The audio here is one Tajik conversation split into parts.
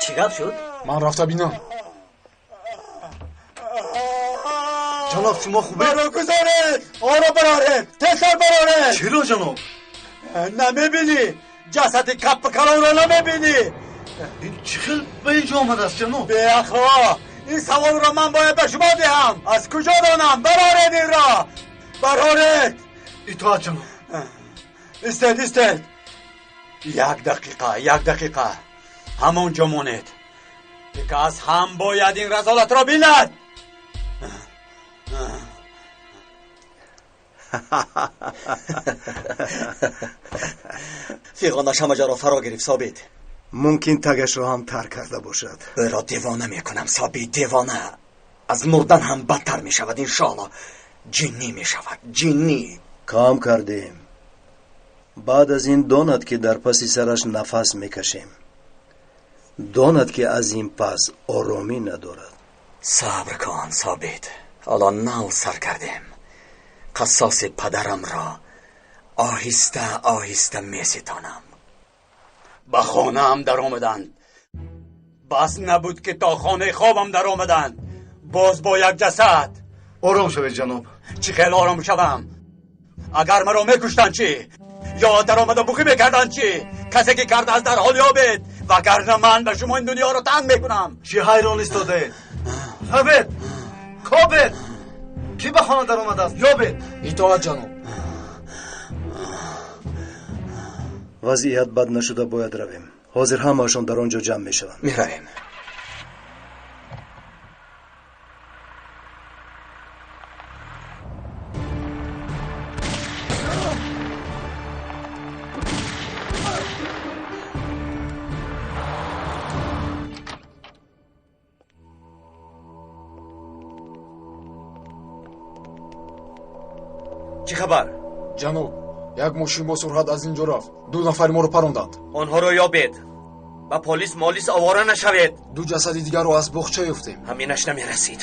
Чӣ гап шуд? Ман рафта бинам. Ҷаноб, шумо хубед? Маро гузоред! Оро бароред! Тезтар бароред! Чиро, ҷаноб? Намебинӣ? Ҷасади каппи калонро намебинӣ? Ин чӣ хел ба ин ҷо омадааст, ҷаноб? Беақло! Ин саволро ман бояд ба шумо диҳам! Аз куҷо донам? Бароред инро! Бароред! Итоат, ҷаноб. Истед, истед! Як дақиқа, як дақиқа. Ҳамон ҷо монед. Кас ҳам бояд ин разолатро бинад. Фиғонаш ҳама ҷоро фаро гирифт, Собит. Мумкин тагашро ҳам тар карда бошад. Ӯро девона мекунам, Собит, девона. Аз мурдан ҳам бадтар мешавад, иншоалло. Ҷиннӣ мешавад, ҷиннӣ. Кам кардем. Баъд аз ин донад, ки дар паси сараш нафас мекашем. Донад, ки аз ин пас оромӣ надорад. Сабр кун, Собит. Ҳоло нав сар кардем. Қассоси падарамро оҳиста оҳиста меситонам. Ба хонаам даромаданд. Бас набуд, ки то хонаи хобам даромаданд. Боз бо як ҷасад. Ором шавед, ҷаноб. Чӣ хел ором шавам? Агар маро мекуштанд чӣ? Ё даромада буқӣ мекарданд чӣ? Касе ки кардааст дарҳол ёбед, вагарна ман ба шумо ин дунёро танг мекунам. Чӣ ҳайрон истодаед? Хабед, кобед, кӣ ба хона даромадааст? Ёбед. Итоат, ҷаноб. Вазъият бад нашуда бояд равем. Ҳозир ҳамаашон дар он ҷо ҷамъ мешаванд. Меравем. Чӣ хабар? Ҷаноб, як мошин бо суръат аз ин ҷо рафт. Ду нафари моро паронданд. Онҳоро ёбед. Ба полис молис овора нашавед. Ду ҷасади дигарро аз боғча ёфтем. Ҳаминаш намерасид.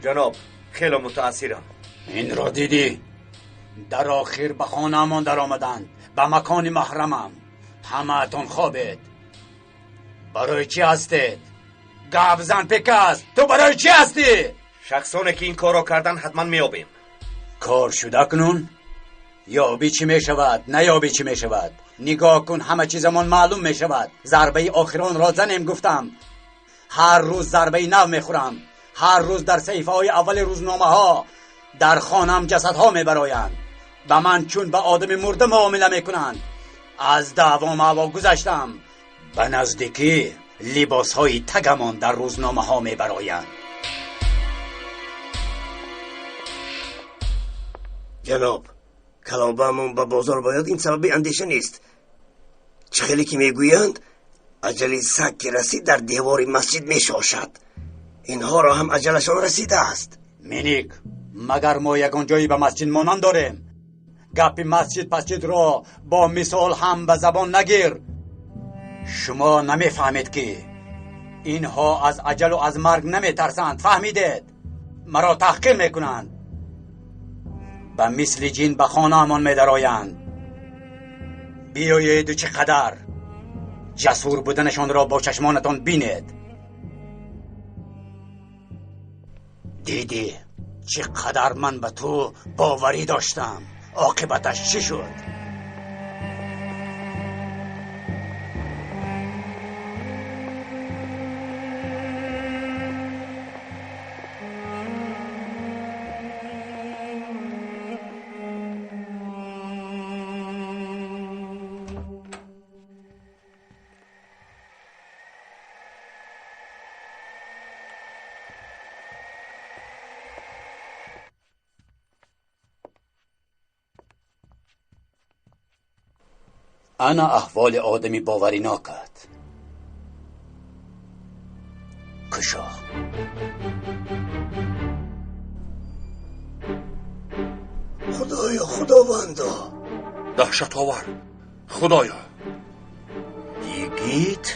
Ҷаноб, хеле мутаассирам. Инро дидӣ? Дар охир ба хонаамон даромаданд, ба макони маҳрамам. Ҳамаатон хобед. Барои чӣ ҳастед? Гап зан, пекас, ту барои чӣ ҳастӣ? Шахсоне ки ин корро карданд ҳатман меёбем. Кор шуда кунун? Ёбӣ чӣ мешавад, наёбӣ чӣ мешавад? Нигоҳ кун, ҳама чизамон маълум мешавад. Зарбаи охиронро занем гуфтам. Ҳар рӯз зарбаи нав мехӯрам. Ҳар рӯз дар саҳифаҳои аввали рӯзномаҳо дар хонам ҷасадҳо мебароянд. Ба ман чун ба одами мурда муомила мекунанд. Аз даъво маъво гузаштам. Ба наздикӣ либосҳои тагамон дар рӯзномаҳо мебароянд. Ҷаноб, калобаамон ба бозор бояд, ин сабаби андеша нест. Чӣ хеле ки мегӯянд, аҷали саг ки расид дар девори масҷид мешошад. Инҳоро ҳам аҷалашон расидааст. Миник, магар мо ягон ҷое ба масҷид монанд дорем? Гапи масҷид пасҷидро бо мисол ҳам ба забон нагир. Шумо намефаҳмед, ки инҳо аз аҷалу аз марг наметарсанд. Фаҳмидед? Маро таҳқир мекунанд. Ба мисли ҷин ба хонаамон медароянд. Биёеду чӣ қадар ҷасур буданашонро бо чашмонатон бинед. Дидӣ чӣ қадар ман ба ту боварӣ доштам? Оқибаташ чӣ шуд? Ана аҳволи одами боваринокат. Кушо. Худоё, худовандо! Даҳшатовар! Худоё! Йигит,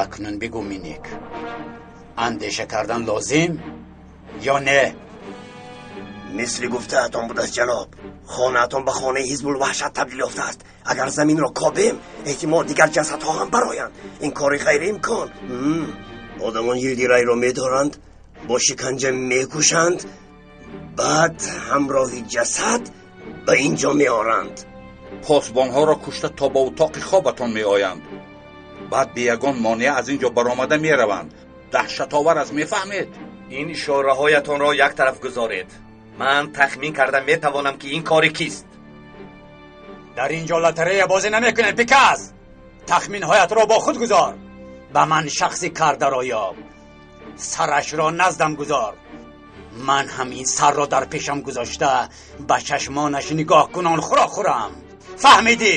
акнун бигӯ Миник, андеша кардан лозим ё не? Мисли гуфтаатон будааст ҷаноб, хонаатон ба хонаи ҳизбулваҳшат табдил ёфтааст. Агар заминро кобем, эҳтимол дигар ҷасадҳо ҳам бароянд. Ин кори ғайриимкон. Одамон Йилдирайро медоранд, бо шиканҷа мекушанд, баъд ҳамроҳи ҷасад ба ин ҷо меоранд. Посбонҳоро кушта то ба утоқи хобатон меоянд. Баъд бе ягон монеа аз ин ҷо баромада мераванд. Даҳшатовар аст, мефаҳмед? Ин ишораҳоятонро як тараф гузоред. Ман тахмин карда метавонам, ки ин кори кист. Дар ин ҷо лотерея бозӣ намекунем, Пикас. Тахминҳоятро бо худ гузор. Ба ман шахси кардаро ёб, сарашро наздам гузор. Ман ҳам ин сарро дар пешам гузошта ба чашмонаш нигоҳ кунон хӯрок хӯрам. Фаҳмидӣ?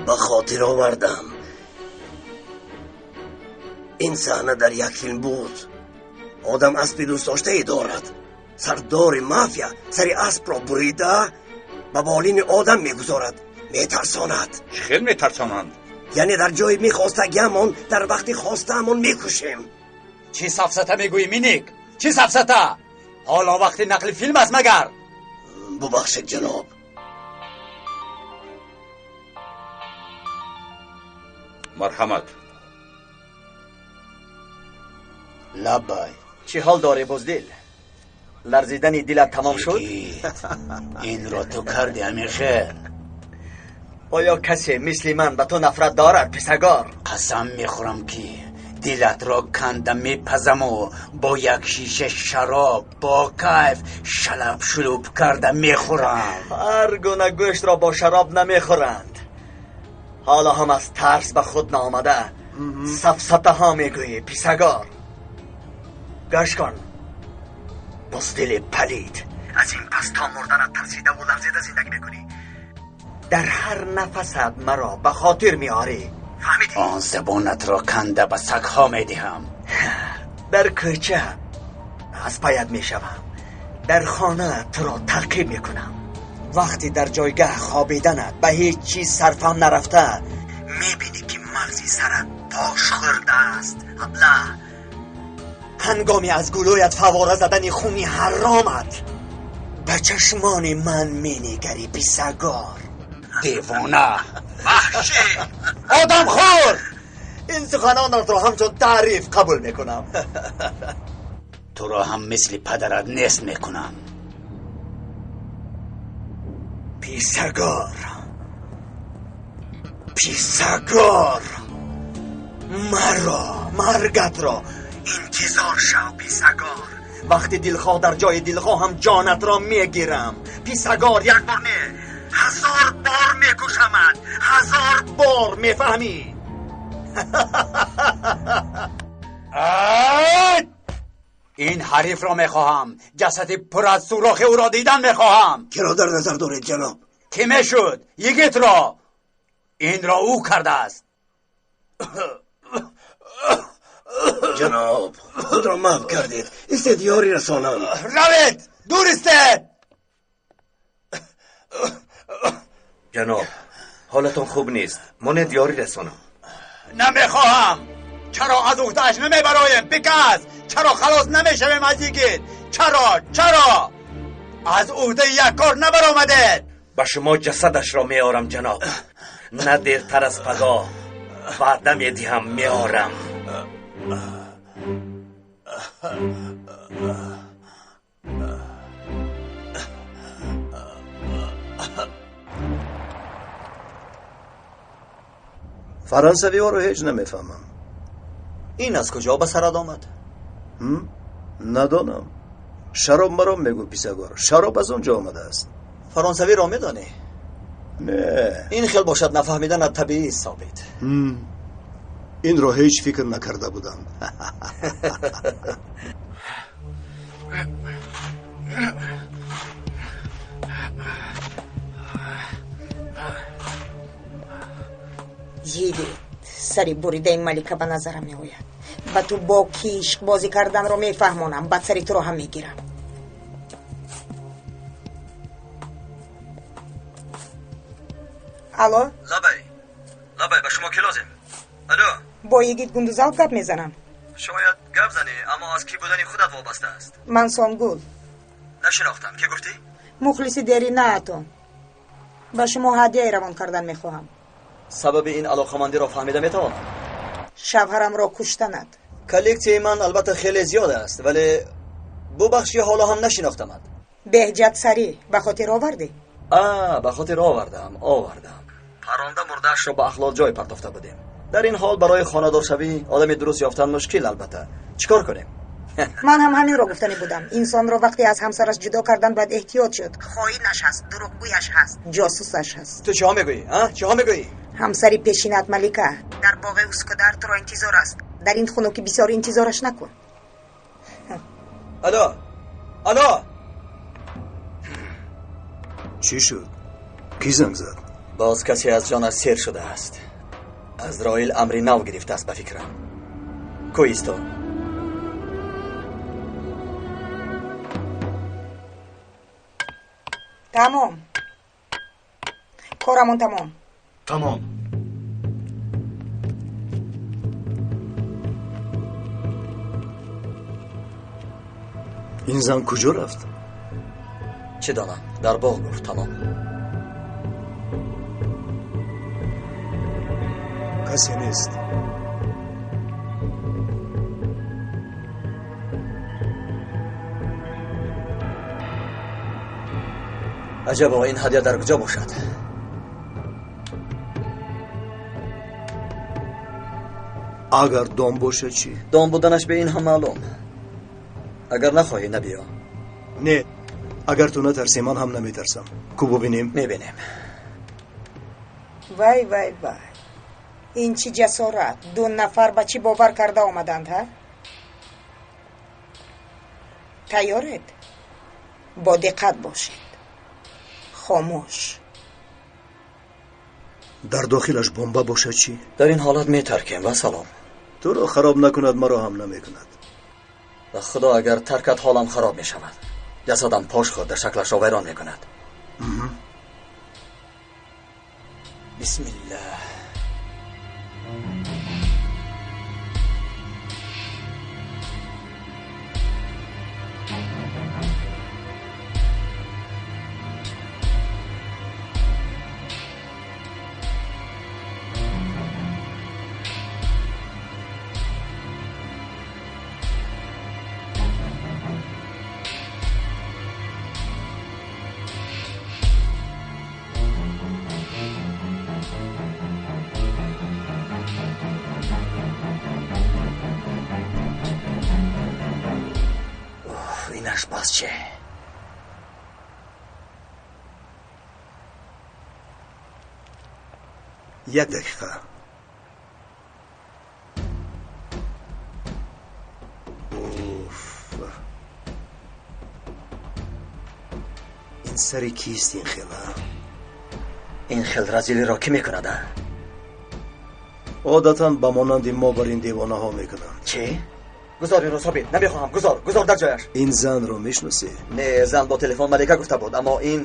Ба хотир овардам. Ин саҳна дар як филм буд. Одам аспи дӯстдоштае дорад. Сардори мафия сари аспро бурида ба болини одам мегузорад, метарсонад. Чӣ хел метарсонанд? Яъне дар ҷои мехостагиамон дар вақти хостаамон мекушем. Чӣ сафсата мегӯӣ, Миник? Чӣ сафсата? Ҳоло вақти нақли филм аст магар? Бубахшед ҷаноб. Марҳамат. Лаббай. Чӣ ҳол дорӣ, Буздил? Ларзидани дилат тамом шуд? Инро ту кардӣ, Амиршер. Оё касе мисли ман ба ту нафрат дорад, писагор? Қасам мехӯрам, ки дилатро канда мепазаму бо як шиша шароб бо кайф шалаб шулуб карда мехӯрам. Ҳар гуна гӯштро бо шароб намехӯранд. Ҳоло ҳам аз тарс ба худ наомада сафсатаҳо мегӯӣ, писагор. Гӯш кун, Буздили палид, аз ин пас то мурданат тарсидаву ларзида зиндагӣ мекунӣ. Дар ҳар нафасат маро ба хотир меорӣ. Фаҳмидӣ? Он забонатро канда ба сагҳо медиҳам. Дар кӯча аз пайат мешавам, дар хона туро таъқиб мекунам. Вақте дар ҷойгаҳ хобиданат ба ҳеҷ чиз сарфам нарафта, мебинӣ ки мағзи сарат пош хӯрдааст. Абла, ҳангоми аз гулӯят фавора задани хуни ҳаромат ба чашмони ман менигарӣ, писагор. Девона, ваҳшӣ, одамхӯр! Ин суханонатро ҳамчун таъриф қабул мекунам. Туро ҳам мисли падарат нест мекунам. Писагор, писагор, маро, маргатро интизор шав, писагор. Вақти дилхоҳ дар ҷои дилхоҳам ҷонатро мегирам. Писагор, як бор не, 1000 бор мекушамад, 1000 бор, мефаҳмӣ? Ин ҳарифро мехоҳам. Ҷасади пур аз сурохи ӯро дидан мехоҳам. Киро дар назар доред ҷаноб? Кӣ мешуд? Йигитро. Инро ӯ кардааст. Ҷаноб, худро маҳв кардед. Истед, ёрӣ расонам. Равед, дур истед. Ҷаноб, ҳолатон хуб нест. Монед ёрӣ расонам. Намехоҳам. Чаро аз уҳдааш намебароем, Пикас? Чаро халос намешавем аз йигит? Чаро, чаро аз уҳдаи як кор набаромадед? Ба шумо ҷасадашро меорам ҷаноб. На дертар аз пагоҳ ваъда медиҳам, меорам. Фаронсавиҳоро ҳеҷ намефаҳмам. Ин аз куҷо ба сарат омад? Надонам. Шароб маро мегӯ, писагор. Шароб аз он ҷо омадааст. Фаронсавиро медонӣ? Не. Ин хел бошад нафаҳмиданат табиист, Собит. Инро ҳеҷ фикр накарда будам. Йигит, сари буридаи малика ба назарам меояд. Ба ту бо кишк бозӣ карданро мефаҳмонам, баъд сари туро ҳам мегирам. Алло? Лабай. Лабай, ба шумо ки лозим? Алло? Бо йигит Гундузалп гап мезанам. Шояд гап занӣ, аммо аз кӣ будани худат вобаста аст. Ман Сонгул. Нашинохтам. Кӣ гуфтӣ? Мухлиси деринаатон. Ба шумо ҳадияе равон кардан мехоҳам. Сабаби ин алоқамандиро фаҳмида метавонам? Шавҳарамро куштанад. Коллексияи ман албатта хеле зиёд аст, вале бубахши, ҳоло ҳам нашинохтамад. Беҳҷат сарӣ ба хотир овардӣ? Ба хотир овардам, овардам. Паронда мурдаашро ба ахлот ҷой партофта будем. Дар ин ҳол барои хонадоршавӣ одами дуруст ёфтан мушкил, албатта. Чӣ кор кунем? Ман ҳам ҳаминро гуфтанӣ будам. Инсонро вақте аз ҳамсараш ҷудо кардан бояд эҳтиёт шуд. Хоинаш ҳаст, дурӯғгӯяш ҳаст, ҷосусаш ҳаст. Ту чиҳо мегӯӣ? Чиҳо мегӯӣ? Ҳамсари пешинат Малика дар боғи Ускудар туро интизор аст. Дар ин хунукӣ бисёр интизораш накун. Алло, алло! Чӣ шуд? Кӣ занг зад? Боз касе аз ҷонаш сер шудааст. Азроил амри нав гирифтааст ба фикрам. Ку исто. Тамом. Корамон тамом. Тамом. Ин зан куҷо рафт? Чӣ донам, дар боғ гуфт тамом. Касе нест. Аҷабо, ин ҳадя дар куҷо бошад? Агар дом бошад чӣ? Дом буданаш бе ин ҳам маълум. Агар нахоҳӣ набиё. Не, агар ту натарсӣ, ман ҳам наметарсам. Ку бубинем? Мебинем. Вай, вай, вай. Ин чӣ ҷасорат? Ду нафар ба чӣ бовар карда омаданд, ҳа? Тайёред? Бо диққат бошед. Хомӯш. Дар дохилаш бомба бошад чӣ? Дар ин ҳолат метаркем ва салом. Туро хароб накунад, маро ҳам намекунад. Ба худо агар таркат ҳолам хароб мешавад. Ҷасадам пош хӯрда шаклашро вайрон мекунад. Бисмиллаҳ. Инаш бас че? Як дақиқа. Уф. Ин сари кист ин хела? Ин хел разилиро кӣ мекунад, а? Одатан ба монанди мо бар ин девонаҳо мекунанд. Чӣ? Гузор инро, Собит, намехоҳам. Гузор, гузор дар ҷояш. Ин занро мешиносӣ? Не, зан бо телефон Малика гуфта буд, аммо ин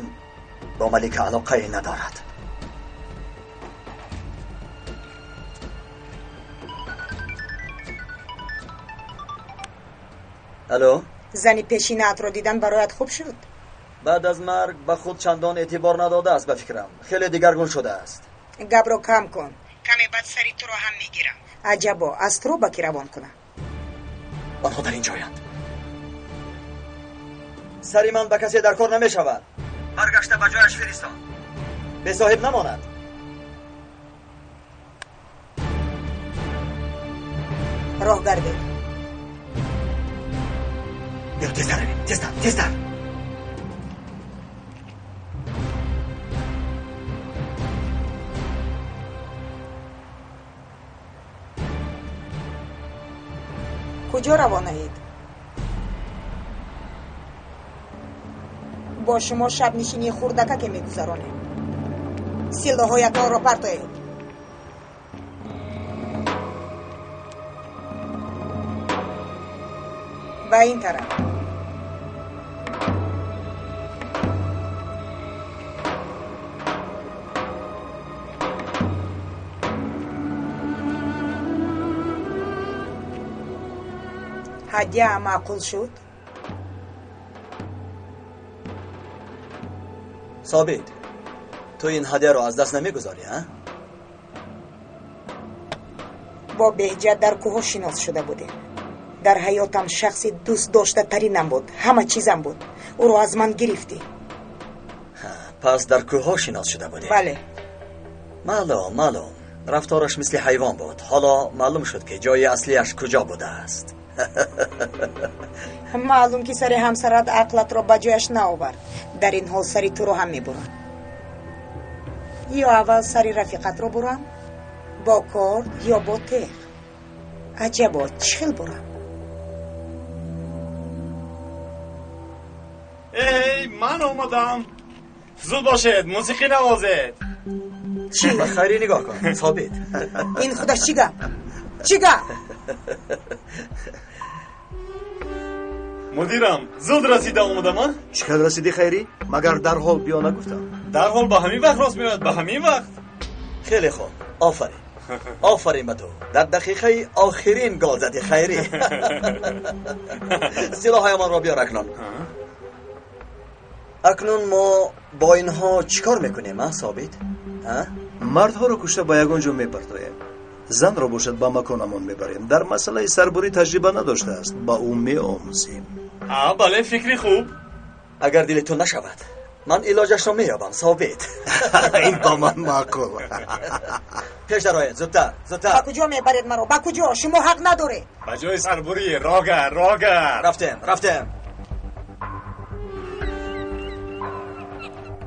бо Малика алоқае надорад. Алло? Зани пешинаатро дидан бароят хуб шуд? Баъд аз марг ба худ чандон эътибор надодааст ба фикрам. Хеле дигаргун шудааст. Гапро кам кун. Каме баъд сари туро ҳам мегирам. Аҷабо, аз туро ба кӣ равон кунам? Онҳо дар ин ҷоянд. Сари ман ба касе дар кор намешавад. Баргашта ба ҷояш фиристон. Бесоҳиб намонад. Роҳ гардед. Биё тезтар равем. Тезтар, тезтар. Куҷо равонаед? Бо шумо шабнишинии хурдакаке мегузаронем. Силоҳоятонро партоед. Ба ин тараф. Ҳадя маъқул шуд? Собит, ту ин ҳадяро аз даст намегузорӣ, а? Бо Беҳҷат дар кӯҳҳо шинос шуда будем. Дар ҳаётам шахси дӯстдоштатаринам буд, ҳама чизам буд. Ӯро аз ман гирифтӣ. Пас дар кӯҳҳо шинос шуда будем? Бале. Маълум, маълум. Рафтораш мисли ҳайвон буд. Ҳоло маълум шуд, ки ҷои аслиаш куҷо будааст. Маълум, ки сари ҳамсарат ақлатро ба ҷояш наовард. Дар ин ҳол сари туро ҳам мебурам. Ё аввал сари рафиқатро бурам, бо корд ё бо теғ. Аҷабо, чӣ хел бурам? Эй, ман омадам. Зуд бошед, мусиқӣ навозед. Чӣ? Ба Хайрӣ нигоҳ кун, Собит. Ин худаш чӣ гап? Чӣ гап? Мудирам, зуд расида омадам, а? Чӣ хел расидӣ, Хайрӣ? Магар дарҳол биё нагуфтам? Дарҳол ба ҳамин вақт рост меояд, ба ҳамин вақт. Хеле хуб, офарин. Офарин ба ту. Дар дақиқаи охирин гол задӣ, Хайрӣ. Силоҳҳоямонро биёр акнун. Акнун мо бо инҳо чӣ кор мекунем, а, Собит? Мардҳоро кушта ба ягон ҷо мепартоем. Занро бошад ба маконамон мебарем. Дар масъалаи сарбурӣ таҷриба надоштааст, ба ӯ меомӯзем. Бале, фикри хуб. Агар дили ту нашавад, ман илоҷашро меёбам, Собит. Ин ба ман маъқул. Пеш дароед, зудтар, зудтар. Ба куҷо мебаред маро? Ба куҷо? Шумо ҳақ надоред. Ба ҷои сарбурӣ, рога, рога. Рафтем, рафтем.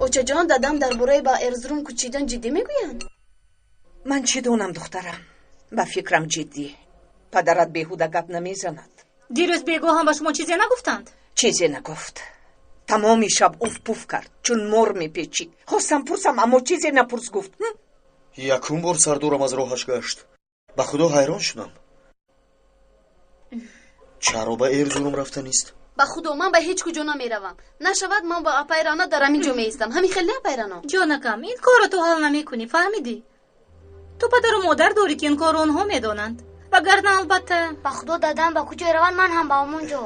Очаҷон, дадам дар бораи ба Эрзурум кӯчидан ҷиддӣ мегӯянд? Ман чӣ донам, духтарам? Ба фикрам ҷиддӣ. Падарат беҳуда гап намезанад. Дирӯз бегоҳ ҳам ба шумо чизе нагуфтанд? Чизе нагуфт. Тамоми шаб уф пуф кард, чун мор мепечид. Хостам пурсам, аммо чизе напурс гуфт. Якум бор сардорам аз роҳаш гашт. Ба худо ҳайрон шудам. Чаро ба Эрзурум рафтанист? Ба худо ман ба ҳеҷ куҷо намеравам. Нашавад ман бо апай Рано дар ҳамин ҷо меистам. Ҳамин хел не, апай Рано? Ҷонакам, ин корро ту ҳал намекунӣ, фаҳмидӣ? Ту падару модар дорӣ, ки ин корро онҳо медонанд. Вагарна албатта. Ба худо дадам ба куҷо раванд, ман ҳам ба ҳамон ҷо.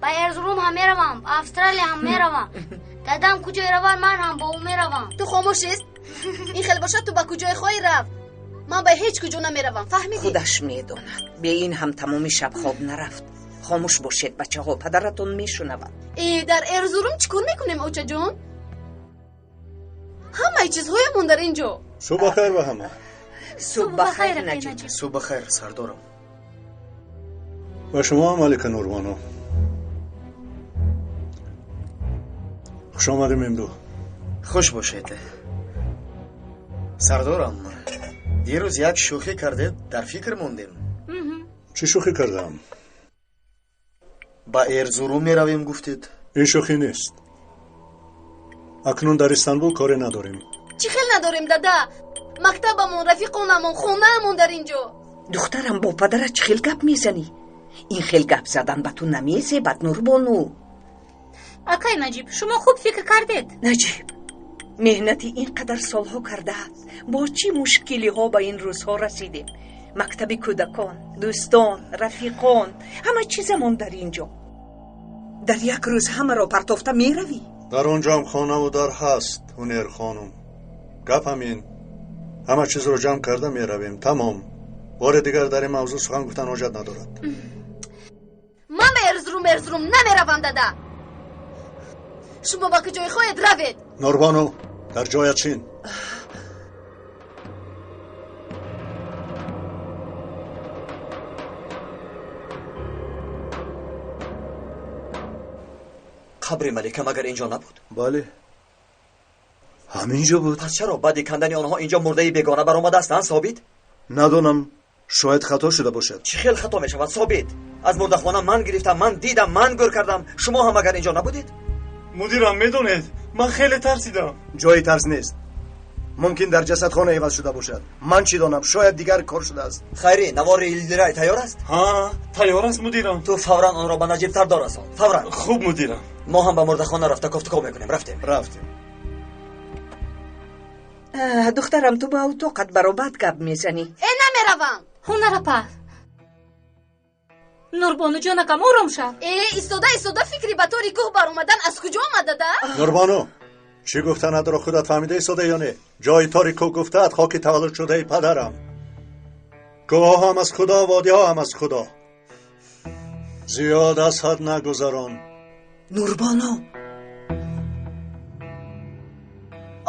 Ба Эрзурум ҳам меравам, ба Австралия ҳам меравам. Дадам куҷо раванд, ман ҳам ба ӯ меравам. Ту хомӯш ист? Ин хел бошад, ту ба куҷое хоҳӣ рафт? Ман ба ҳеҷ куҷо намеравам, фаҳмидӣ? Худаш медонад. Бе ин ҳам тамоми шаб хоб нарафт. Хомӯш бошед, бачаҳо, падаратон мешунавад. Э, дар Эрзурум чӣ кор мекунем, очаҷон? Ҳамаи чизҳоямон дар ин ҷо. Субҳ бахайр ба ҳама. Субҳ бахайр, Наҷиб. Субҳ бахайр, сардорам. Ба шумо, Малика Нурбону. Хуш омадем, Мемду. Хуш бошед. Сардорам, дирӯз як шӯхӣ кардед, дар фикр мондем. Чӣ шӯхӣ кардам? Ба Эрзурум меравем, гуфтед. Ин шӯхӣ нест. Акнун дар Истанбул коре надорем. Чӣ хел надорем, дада? Мактабамон, рафиқонамон, хонаамон дар ин ҷо. Духтарам, бо падарат чӣ хел гап мезанӣ? Ин хел гап задан ба ту намезебад, Нурбону. Акай Наҷиб, шумо хуб фикр кардед. Наҷиб, меҳнати ин қадар солҳо кардаат, бо чӣ мушкилиҳо ба ин рӯзҳо расидем? Мактаби кӯдакон, дӯстон, рафиқон, ҳама чизамон дар ин ҷо. Дар як рӯз ҳамаро партофта меравӣ? Дар он ҷоам хонаву дар ҳаст, Ҳунер хонум. Гап ҳамин. Ҳама чизро ҷамъ карда меравем. Тамом. Бори дигар дар ин мавзӯъ сухан гуфтан ҳоҷат надорад. Ман ба Эрзурум Эрзурум намеравам, дада. Шумо ба куҷое хоҳед равед? Нурбону, дар ҷоят шин. Қабри Малика магар инҷо набуд? Бале, ҳамин ҷо буд. Пас чаро баъди кандани онҳо инҷо мурдаи бегона баромадааст, а, Собит? Надонам, шояд хато шуда бошад. Чӣ хел хато мешавад, Собит? Аз мурдахона ман гирифтам, ман дидам, ман гӯр кардам. Шумо ҳам агар инҷо набудед? Мудирам, медонед, ман хеле тарсидам. Ҷои тарс нест. Мумкин дар ҷасадхона иваз шуда бошад. Ман чӣ донам, шояд дигар кор шудааст. Хайрӣ, навори Илдирай тайёр аст? Ҳа, тайёр аст, мудирам. Ту фавран онро ба Наҷибтар дорасон. Фавран. Хуб, мудирам. Мо ҳам ба мурдахона рафта кофтуков мекунем. Рафтем. Рафтем. Духтарам, ту ба утоқат баробад гап мезанӣ. Э, намеравам. Ҳунар апа. Нурбону ҷонакам, ором шав. Э, истода истода фикри ба тори кӯҳ баромадан аз куҷо омад, дада? Нурбону, чӣ гуфтанатро худат фаҳмида истода ё не? Ҷои тори кӯҳ гуфтаат хоки таваллудшудаи падарам. Кӯҳҳо ҳам аз Худо, водиҳо ҳам аз Худо. Зиёд аз ҳад нагузарон. Нурбону,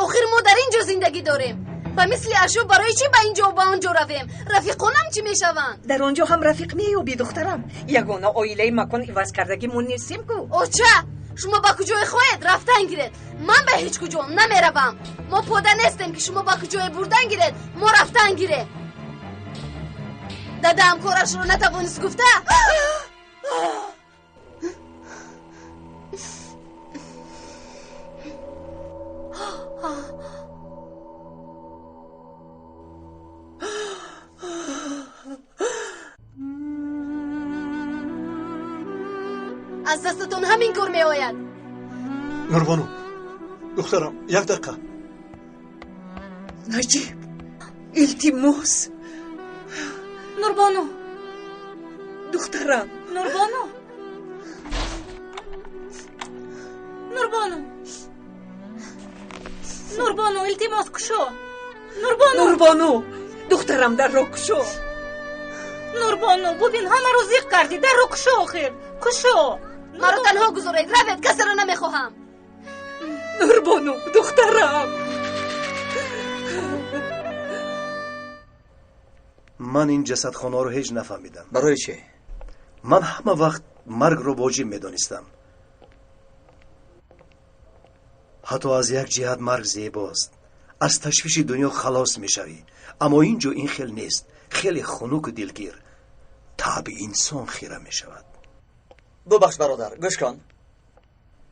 охир мо дар ин ҷо зиндагӣ дорем. Ба мисли ашё барои чӣ ба ин ҷо ба он ҷо равем? Рафиқонам чӣ мешаванд? Дар он ҷо ҳам рафиқ меёбӣ, духтарам. Ягона оилаи макон иваз кардагӣ мо нестем ку. Оча, шумо ба куҷое хоҳед рафтан гиред. Ман ба ҳеҷ куҷо намеравам. Мо пода нестем, ки шумо ба куҷое бурдан гиред, мо рафтан гирем. Дадаам корашро натавонист гуфта. Аз дастатон ҳамин кор меояд. Нурбону, духтарам, як дақиқа. Наҷиб, илтимос. Нурбону, духтарам. Нурбону, Нурбону, Нурбону, илтимос, кушо. Нурбону, Нурбону, духтарам, дарро кушо. Нурбону, бубин, ҳамаро зиқ кардӣ. Дарро кушо, охир кушо. Маро танҳо гузоред, равед, касеро намехоҳам. Нурбону, духтарам. Ман ин ҷасадхонаро ҳеҷ нафаҳмидам. Барои чӣ? Ман ҳама вақт маргро воҷиб медонистам. Ҳатто аз як ҷиҳат марг зебост. Аз ташвиши дунё халос мешавӣ. Аммо ин ҷо ин хел нест. Хеле хунуку дилгир. Таби инсон хира мешавад. Бубахш, бародар, гӯш кун.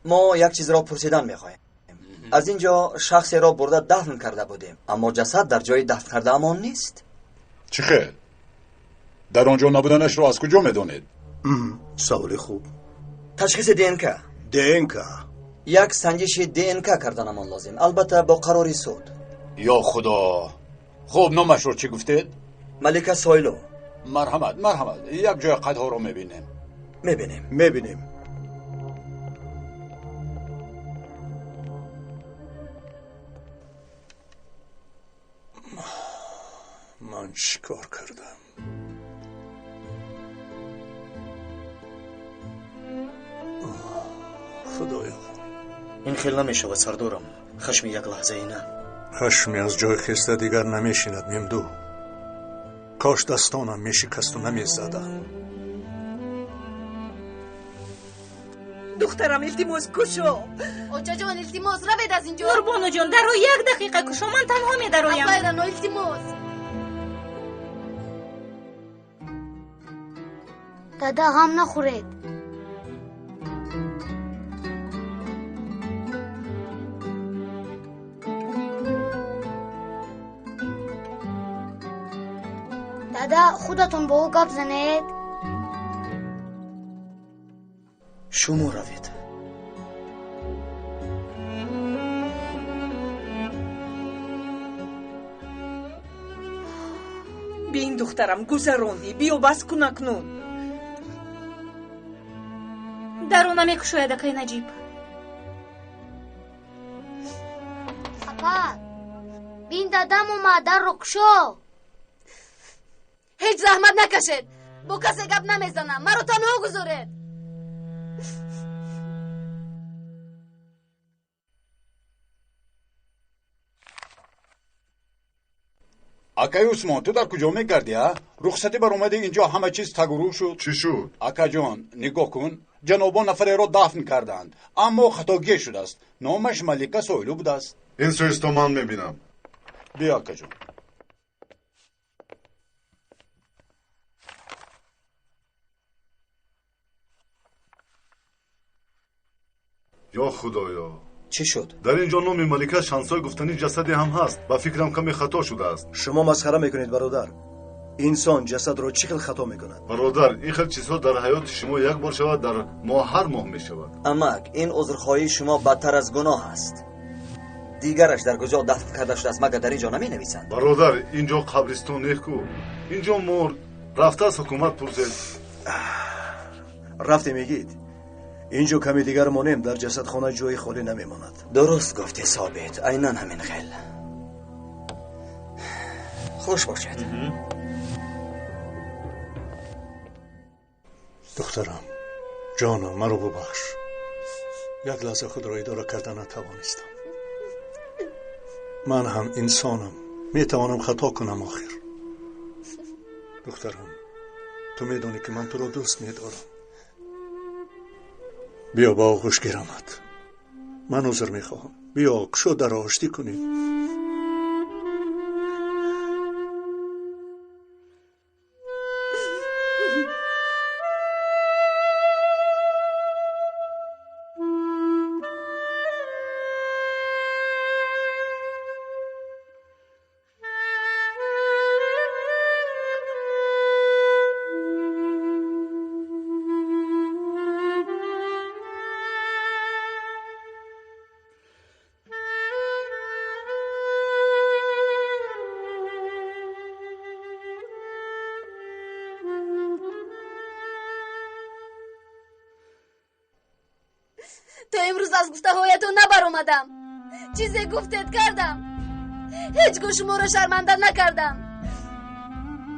Мо як чизро пурсидан мехоҳем. Аз ин ҷо шахсеро бурда дафн карда будем, аммо ҷасад дар ҷои дафн кардаамон нест. Чӣ хел? Дар он ҷо набуданашро аз куҷо медонед? Саволи хуб. Ташхиси ДНК. ДНК? Як санҷиши ДНК карданамон лозим, албатта бо қарори суд. Ё Худо! Хуб, номашро чӣ гуфтед? Малика Сойлу. Марҳамат, марҳамат, як ҷоя қадҳоро мебинем. Мебинем. Мебинем. Ман чӣ кор кардам? Худоё. Ин хел намешавад, сардорам. Хашми як лаҳзаи на. Хашми аз ҷой хеста дигар намешинад, Мемду. Кош дастонам мешикасту намезадам. Духтарам, илтимос, кушо. Очаҷон, илтимос, равед аз ин ҷо. Нурбонуҷон, дарро як дақиқа кушо, ман танҳо медароям. Апай Рано, илтимос. Дада, ғам нахӯред. Дада, худатон бо ӯ гап занед. Шумо равед. Бин, духтарам, гузарондӣ. Биё, бас кун акнун. Дарро намекушояд, акай Наҷиб. Апа, бин, дадам омад, дарро кушо. Ҳеҷ заҳмат накашед. Бо касе гап намезанам. Маро танҳо гузоред. Акаи Усмон, ту дар куҷо мегардӣ, а? Рухсатӣ баромади инҷо ҳама чиз тагурӯ шуд. Чӣ шуд? Акаҷон, нигоҳ кун. Ҷанобон нафареро дафн карданд, аммо хатогӣ шудааст. Номаш Малика Сойлу будааст. Ин сӯисто ман мебинам. Биё, акаҷон. Ё Худоё! Чӣ шуд? Дар ин ҷо номи Малика Шансой гуфтани ҷасаде ҳам ҳаст. Ба фикрам каме хато шудааст. Шумо масхара мекунед, бародар. Инсон ҷасадро чӣ хел хато мекунад? Бародар, ин хел чизҳо дар ҳаёти шумо як бор шавад, дар мо ҳар моҳ мешавад. Амак, ин узрхоҳии шумо бадтар аз гуноҳ аст. Дигараш дар куҷо дафн карда шудааст, магар дар ин ҷо наменависанд? Бародар, ин ҷо қабристон не ку. Ин ҷо морг. Рафтааст, ҳукумат пурсед. Рафтем егит. Инҷо каме дигар монем, дар ҷасадхона ҷои холӣ намемонад. Дуруст гуфтӣ Собит, айнан ҳамин хел. Хуш бошед. Духтарам, ҷонам, маро бубахш. Як лаҳза худро идора карда натавонистам. Ман ҳам инсонам, метавонам хато кунам охир. Духтарам, ту медонӣ ки ман туро дӯст медорам. Биё ба оғӯш гирамат. Ман узр мехоҳам. Биё кушо дарро оштӣ кунем. То имрӯз аз гуфтаҳоятон набаромадам. Чизе гуфтед кардам. Ҳеҷ гоҳ шуморо шарманда накардам.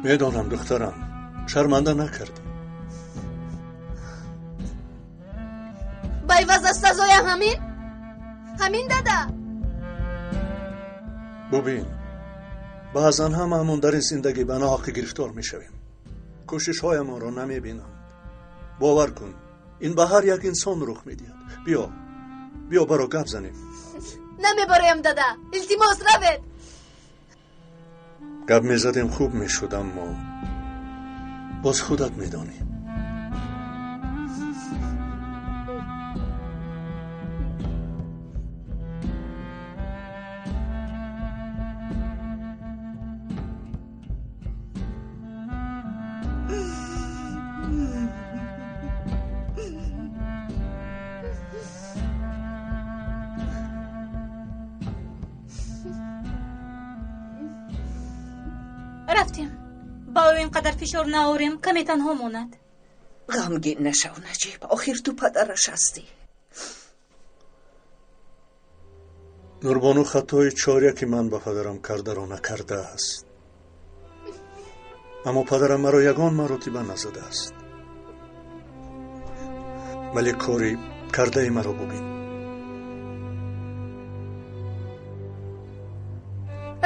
Медонам, духтарам, шарманда накардӣ. Ба ивазаш сазоям ҳамин? Ҳамин дада? Бубин, баъзан ҳамаамон дар ин зиндагӣ ба ноҳақӣ гирифтор мешавем. Кӯшишҳоямонро намебинанд. Бовар кун, ин ба ҳар як инсон рух медиҳад. Биё, биё баро гап занем. Намебароям дада, илтимос равед. Гап мезадем хуб мешуд, аммо боз худат медонӣ. Рафтем. Ба ӯ ин қадар фишор наорем, каме танҳо монад. Ғамгин нашав, Наҷиб. Охир ту падараш ҳастӣ. Нурбону хатои чоряки ман ба падарам кардаро накардааст. Аммо падарам маро ягон маротиба назадааст. Вале кори кардаи маро бубин.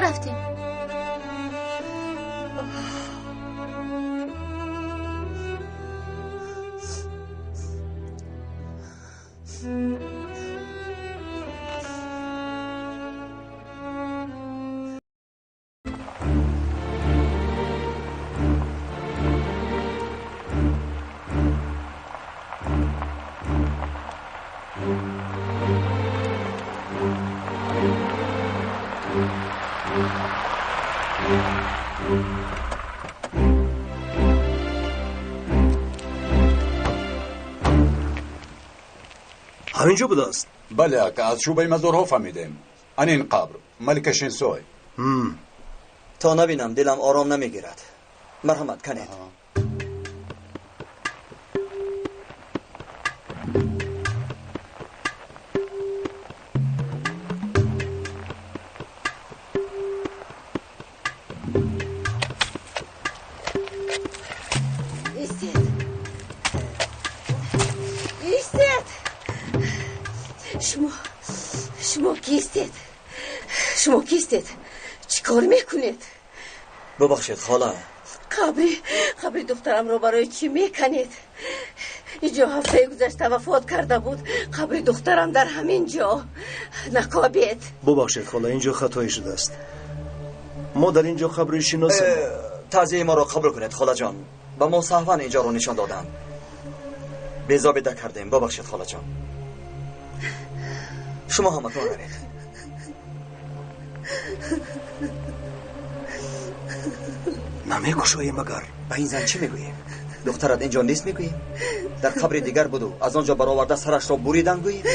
Рафтем. Ҳаминҷо будааст? Бале, ака, аз шӯъбаи мазорҳо фаҳмидем. Ан ин қабр, Малика Шенсой. То набинам дилам ором намегирад. Марҳамат, канед. Истед. Истед. Шумо кистед? Шумо кистед? Чӣ кор мекунед? Бубахшед, хола. Қабри духтарамро барои чӣ меканед? Инҷо ҳафтаи гузашта вафот карда буд. Қабри духтарам дар ҳамин ҷо. Накобед. Бубахшед, хола, инҷо хатое шудааст. Мо дар инҷо қабри шиносем. Таъзияи моро қабул кунед, холаҷон. Ба мо саҳван инҷоро нишон доданд. Безобида кардем. Бубахшед, холаҷон. Шумо ҳаматон равед. Намекушоем магар? Ба ин зан чӣ мегӯем? Духтарат инҷо нест мегӯем? Дар қабри дигар буду аз он ҷо бароварда сарашро буридан гӯем?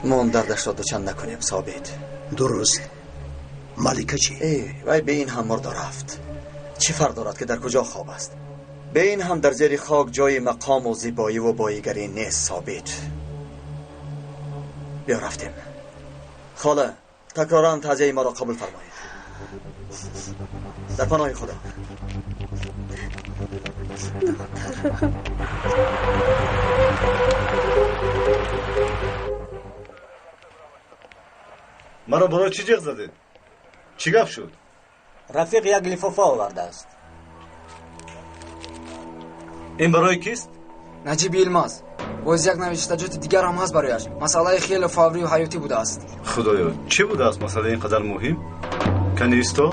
Мо он дардашро дучанд накунем, Собит. Дуруст. Малика чӣ? Вай бе ин ҳам мурда рафт. Чӣ фарқ дорад, ки дар куҷо хоб аст? Бе ин ҳам дар зери хок ҷои мақому зебоиву боигарӣ нест, собит. Биё рафтем. Хола, такроран таъзияи маро қабул фармоед. Дар паноҳи Худо. Маро барои чӣ ҷеғ задед? Чӣ гап шуд? Рафиқ як лифофа овардааст. Ин барои кист? Наҷиби Йилмаз. Боз як навиштаҷоти дигар ҳам ҳаст барояш. Масъалаи хеле фаврию ҳаётӣ будааст. Худоё, чӣ будааст масъалаи ин қадар муҳим? Кани исто?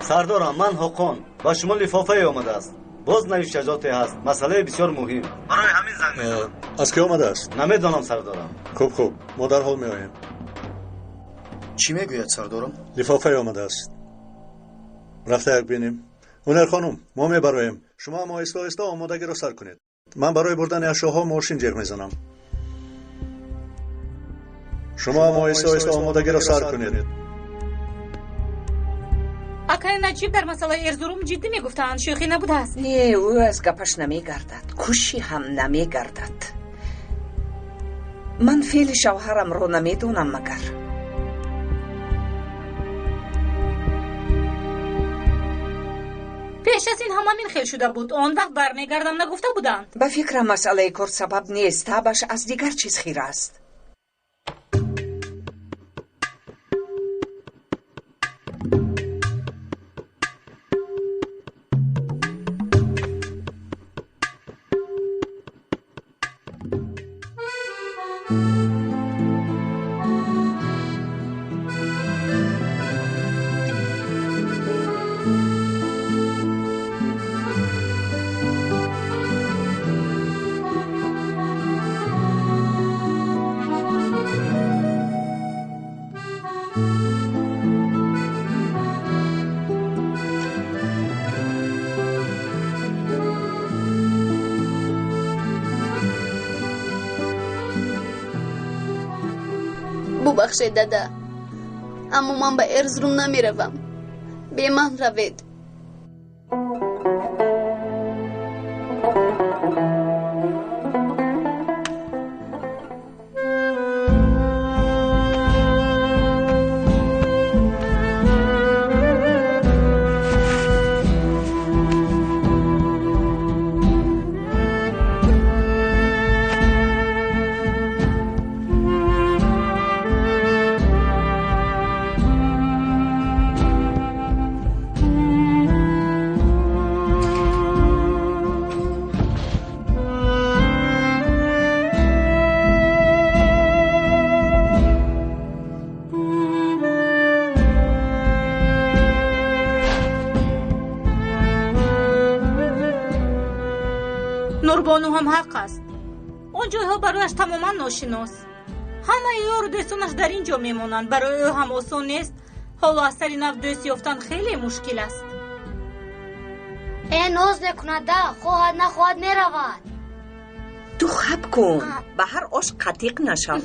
Сардорам, ман Ҳоқон. Ба шумо лифофае омадааст. Боз навиштаҷоте ҳаст. Масъалаи бисёр муҳим. Барои ҳамин занг мезанам. Аз кӣ омадааст? Намедонам, сардорам. Хуб, хуб, мо дарҳол меоем. Чӣ мегӯяд, сардорам? Лифофае омадааст. Рафта як бинем. Ҳунар хонум, мо мебароем. Шумо ҳам оҳиста оҳиста омодагиро сар кунед. Ман барои бурдани ашёҳо мошин ҷеғ мезанам. Шумо ҳам оҳиста оҳиста омодагиро сар кунед. Акай Наҷиб дар масъалаи Эрзурум ҷиддӣ мегуфтанд, шӯхӣ набудааст. Не, ӯ аз гапаш намегардад, кушӣ ҳам намегардад. Ман феъли шавҳарамро намедонам магар. Пеш аз ин ҳам ҳамин хел шуда буд. Он вақт бармегардам нагуфта буданд. Ба фикрам масъалаи кор сабаб нест, табаш аз дигар чиз хира аст. Бубахшед, дада, аммо ман ба Эрзрум намеравам. Бе ман равед. Нурбону ҳам ҳақ аст. Он ҷойҳо барояш тамоман ношинос. Ҳамаи ёру дӯстонаш дар ин ҷо мемонанд. Барои ӯ ҳам осон нест. Ҳоло аз сари нав дӯст ёфтан хеле мушкил аст. Э, ноз мекунада, хоҳад нахоҳад меравад. Ту хаб кун, ба ҳар ош қатиқ нашав.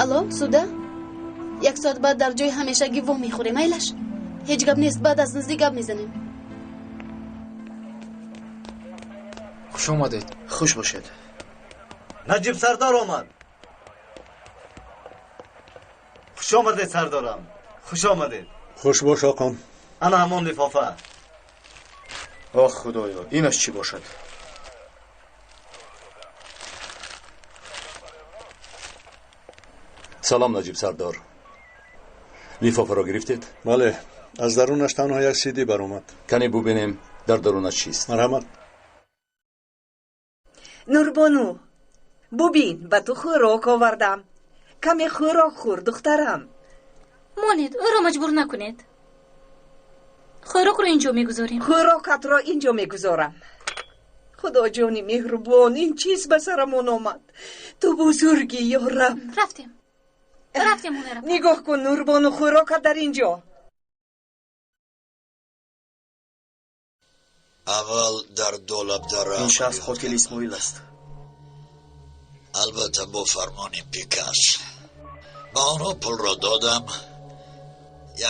Алло, суда? Як соат баъд дар ҷои ҳамешагӣ во мехӯрем, айлаш? Ҳеҷ гап нест, баъд аз наздик гап мезанем. Хуш омадед. Хуш бошед. Наҷиб сардор омад. Хуш омадед, сардорам. Хуш омадед. Хуш бош, оқон. Ана ҳамон лифофа. Ох, худоё, инаш чӣ бошад? Салом, Наҷиб сардор. Лифофаро гирифтед? Бале, аз дарунаш танҳо як сидӣ баромад. Кане бубинем дар дарунаш чист. Марҳамат. Нурбону, бубин, ба ту хӯрок овардам. Каме хӯрок хӯр, духтарам. Монед, ӯро маҷбур накунед. Хӯрокро инҷо мегузорем. Хӯрокатро инҷо мегузорам. Худоҷони меҳрубон, ин чиз ба сарамон омад. Ту бузургӣ, ё Раб. Рафтем. Рафтем, Мунира. Нигоҳ кун, Нурбону, хӯрокат дар инҷо. Аввал дар Долабдара. Ин шахс қотили Исмоил аст. Албатта бо фармони Пикас. Ба онҳо пулро додам.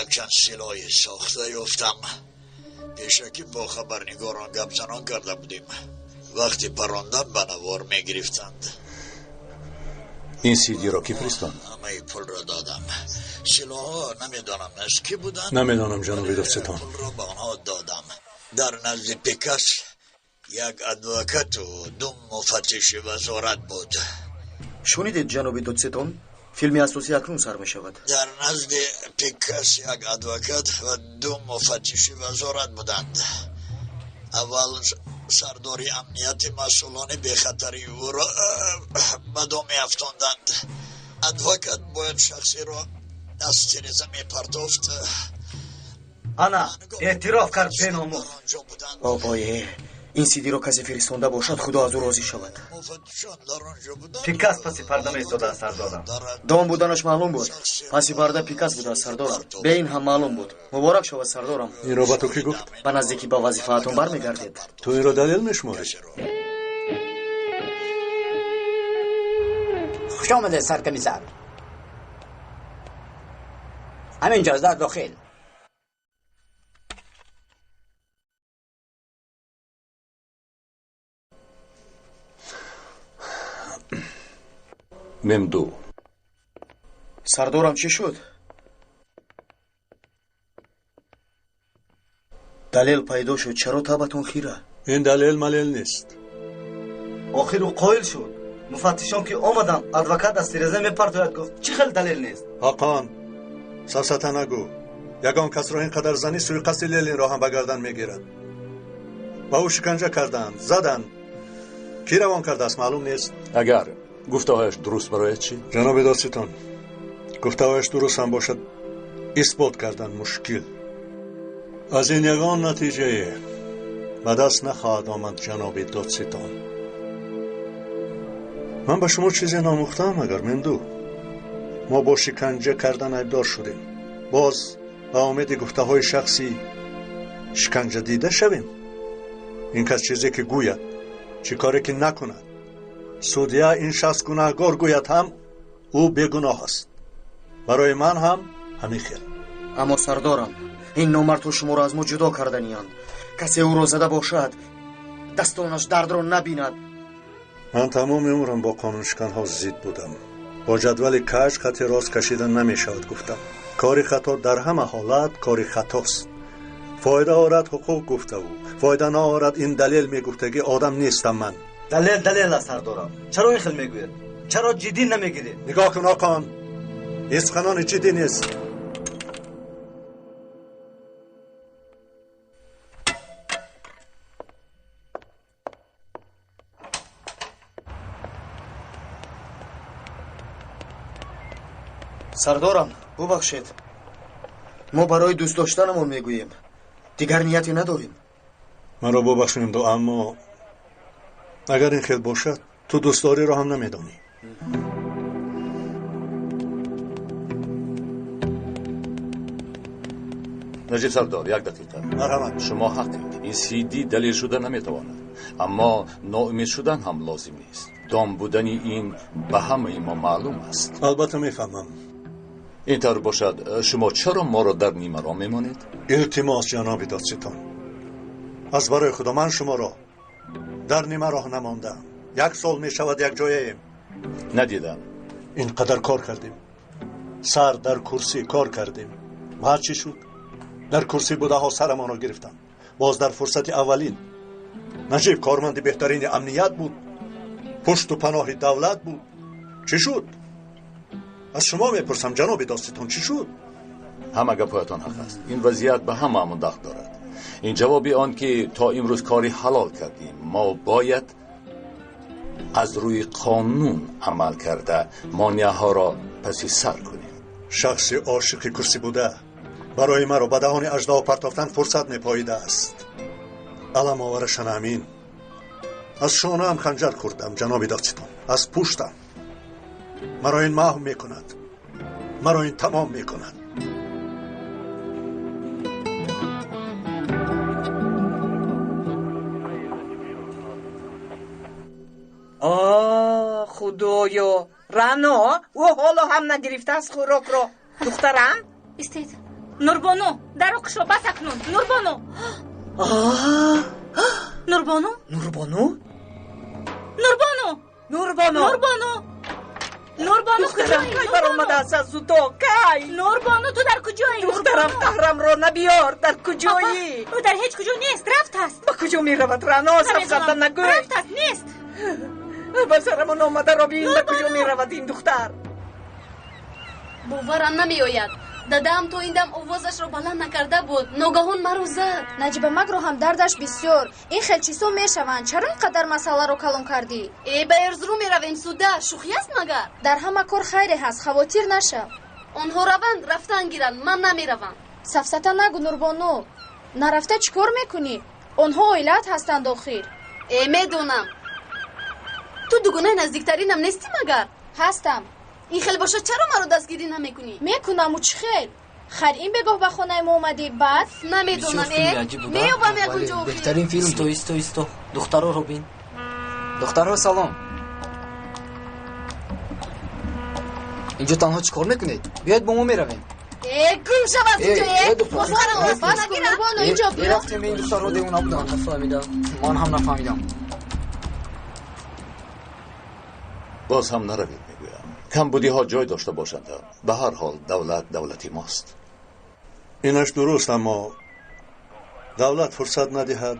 Якчанд силоҳи сохта ёфтам. Пешакӣ бо хабарнигорон гапзанон карда будем. Вақти парондан ба навор мегирифтанд. Ин сидиро кӣ фиристонд? Ҳамаи пулро додам. Силоҳҳо намедонам аз кӣ буданд. Намедонам, ҷаноби додситон. Пулро ба онҳо додам. Дар назди Пикас як адвокату ду муфаттиши вазорат буд. Шунидед, ҷаноби додситон? Филми асосӣ акнун сар мешавад. Дар назди Пикас як адвокат ва ду муфаттиши вазорат буданд. Аввал сардори амнияти масъулони бехатарии ӯро ба дом меафтонданд. Адвокат бояд шахсеро аз тиреза мепартофт. Ана, эътироф кард беномус. Бобое, ин сидиро касе фиристонда бошад, худо аз ӯ розӣ шавад. Пикас паси парда меистодааст, сардорам. Дом буданаш маълум буд. Паси парда Пикас будааст, сардорам. Бе ин ҳам маълум буд. Муборак шавад, сардорам. Инро ба ту кӣ гуфт? Ба наздикӣ ба вазифаатон бармегардед. Ту инро далел мешуморӣ? Хуш омадед, саркомиссар. Ҳаминҷост, дар дохил. Мемду. Сардорам, чӣ шуд? Далел пайдо шуд, чаро табатон хира? Ин далел малел нест. Охир ӯ қоил шуд. Муфаттишон ки омаданд, адвокат аз тиреза мепартояд, гуфт чӣ хел далел нест? Ҳақон, сафсата нагӯ. Ягон касро ин қадар занӣ суиқасди Ленинро ҳам ба гардан мегирад. Ба ӯ шиканҷа карданд, заданд. Кӣ равон кардааст, маълум нест. Агар гуфтаҳояш дуруст барояд чӣ? Ҷаноби додситон, гуфтаҳояш дуруст ҳам бошад, исбот кардан мушкил. Аз ин ягон натиҷае ба даст нахоҳад омад, ҷаноби додситон. Ман ба шумо чизе номӯхтаам, агар Мемду. Мо бо шиканҷа кардан айбдор шудем. Боз ба умеди гуфтаҳои шахси шиканҷа дида шавем. Ин кас чизе ки гӯяд, чӣ коре ки накунад, судья ин шахс гунаҳгор гӯяд ҳам, ӯ бегуноҳ аст. Барои ман ҳам ҳамин хел. Аммо сардорам, ин номардҳо шуморо аз мо ҷудо карданианд. Касе ӯро зада бошад, дастонаш дардро набинад. Ман тамоми умрам бо қонуншиканҳо зид будам. Бо ҷадвали каҷ хати рост кашида намешавад, гуфтам. Кори хато дар ҳама ҳолат кори хатост. Фоида орад ҳуқуқ, гуфтаву фоида наорад ин далел мегуфтагӣ одам нестам ман. Далел далел аст, сардорам. Чаро ин хел мегӯед? Чаро ҷиддӣ намегиред? Нигоҳ кун, Оқон, ин суханони ҷиддӣ нест. Сардорам, бубахшед. Мо барои дӯст доштанамон мегӯем. Дигар нияте надорем. Маро бубахш, Мемду, аммо агар ин хел бошад, ту дӯстдориро ҳам намедонӣ. Наҷиб сардор, як дақиқа. Марҳамат. Шумо ҳақед. Ин сиди далел шуда наметавонад. Аммо ноумед шудан ҳам лозим нест. Дом будани ин ба ҳамаи мо маълум аст. Албатта мефаҳмам. Ин тавр бошад, шумо чаро моро дар нимароҳ мемонед? Илтимос, ҷаноби додситон, аз барои худо ман шуморо дар нимароҳ намондаам. Як сол мешавад як ҷояем. Надидам. Ин қадар кор кардем, сар дар курсӣ кор кардем. Баъд чӣ шуд? Дар курсӣ будаҳо сарамонро гирифтанд. Боз дар фурсати аввалин. Наҷиб корманди беҳтарини амният буд, пушту паноҳи давлат буд. Чӣ шуд? Аз шумо мепурсам, ҷаноби додситон, чӣ шуд? Ҳама гапҳоятон ҳақ аст. Ин вазъият ба ҳамаамон дахл дорад. Ин ҷавоби он ки то имрӯз кори ҳалол кардем, мо бояд аз рӯи қонун амал карда монеаҳоро паси сар кунем. Шахси ошиқи курсӣ буда барои маро ба даҳони аждаҳо партофтан фурсат мепоидааст. Аламоварашан амин. Аз шонаам ханҷар хӯрдам, ҷаноби додситон, аз пуштам. Маро ин маҳв мекунад, маро ин тамом мекунад. О, Худоё! Рано, ӯ ҳоло ҳам нагирифтааст хӯрокро. Духтарам? Истед. Нурбону, дарро кушо, бас акнун. Нурбону! Нурбону? Нурбону? Нурбону! Нурбону! Нурбону! Нурбону, духтарам, куҷоӣ? Кай баромадааст аз утоқ? Кай? Нурбону, ту дар куҷоӣ? Духтарам, қаҳрамро набиёр. Дар куҷоӣ? Ӯ дар ҳеҷ куҷо нест, рафтааст. Ба куҷо меравад, Рано? Сафсата нагӯй. Рафтааст, нест. Ба сарамон омадаро бин, ба куҷо меравад ин духтар? Боварам намеояд. Дадаам то ин дам овозашро баланд накарда буд. Ногаҳон маро зад. Наҷибамакро ҳам дардаш бисёр. Ин хел чизҳо мешаванд. Чаро ин қадар масъаларо калон кардӣ? Э, ба Эрзурум меравем, суда. Шӯхӣ аст магар? Дар ҳама кор хайре ҳаст, хавотир нашав. Онҳо раванд, рафтан гиранд, ман намеравам. Сафсата нагӯ, Нурбону. Нарафта чӣ кор мекунӣ? Онҳо оилаат ҳастанд охир. Э, медонам. Ту дугонаи наздиктаринам нестӣ магар? Ҳастам. Ин хел бошад, чаро маро дастгирӣ намекунӣ? Мекунаму чӣ хел? Хайр, ин бегоҳ ба хонаи мо омадӣ, баъд? Намедонам, э, меёбам ягон ҷо охир. Беҳтарин филм то исто исто. Духтароро бин. Духтарҳо, салом. Инҷо танҳо чӣ кор мекунед? Биёед бо мо меравем. Э, гум шав аз инҷо, э! Бас кун, Нурбону, инҷо биё. Рафтем, ин духтарҳо девона буданд. Нафаҳмидам. Ман ҳам нафаҳмидам. Боз ҳам наравед, мегӯям. Камбудиҳо ҷой дошта бошанд. Ба ҳар ҳол давлат давлати мост. Инаш дуруст, аммо давлат фурсат надиҳад,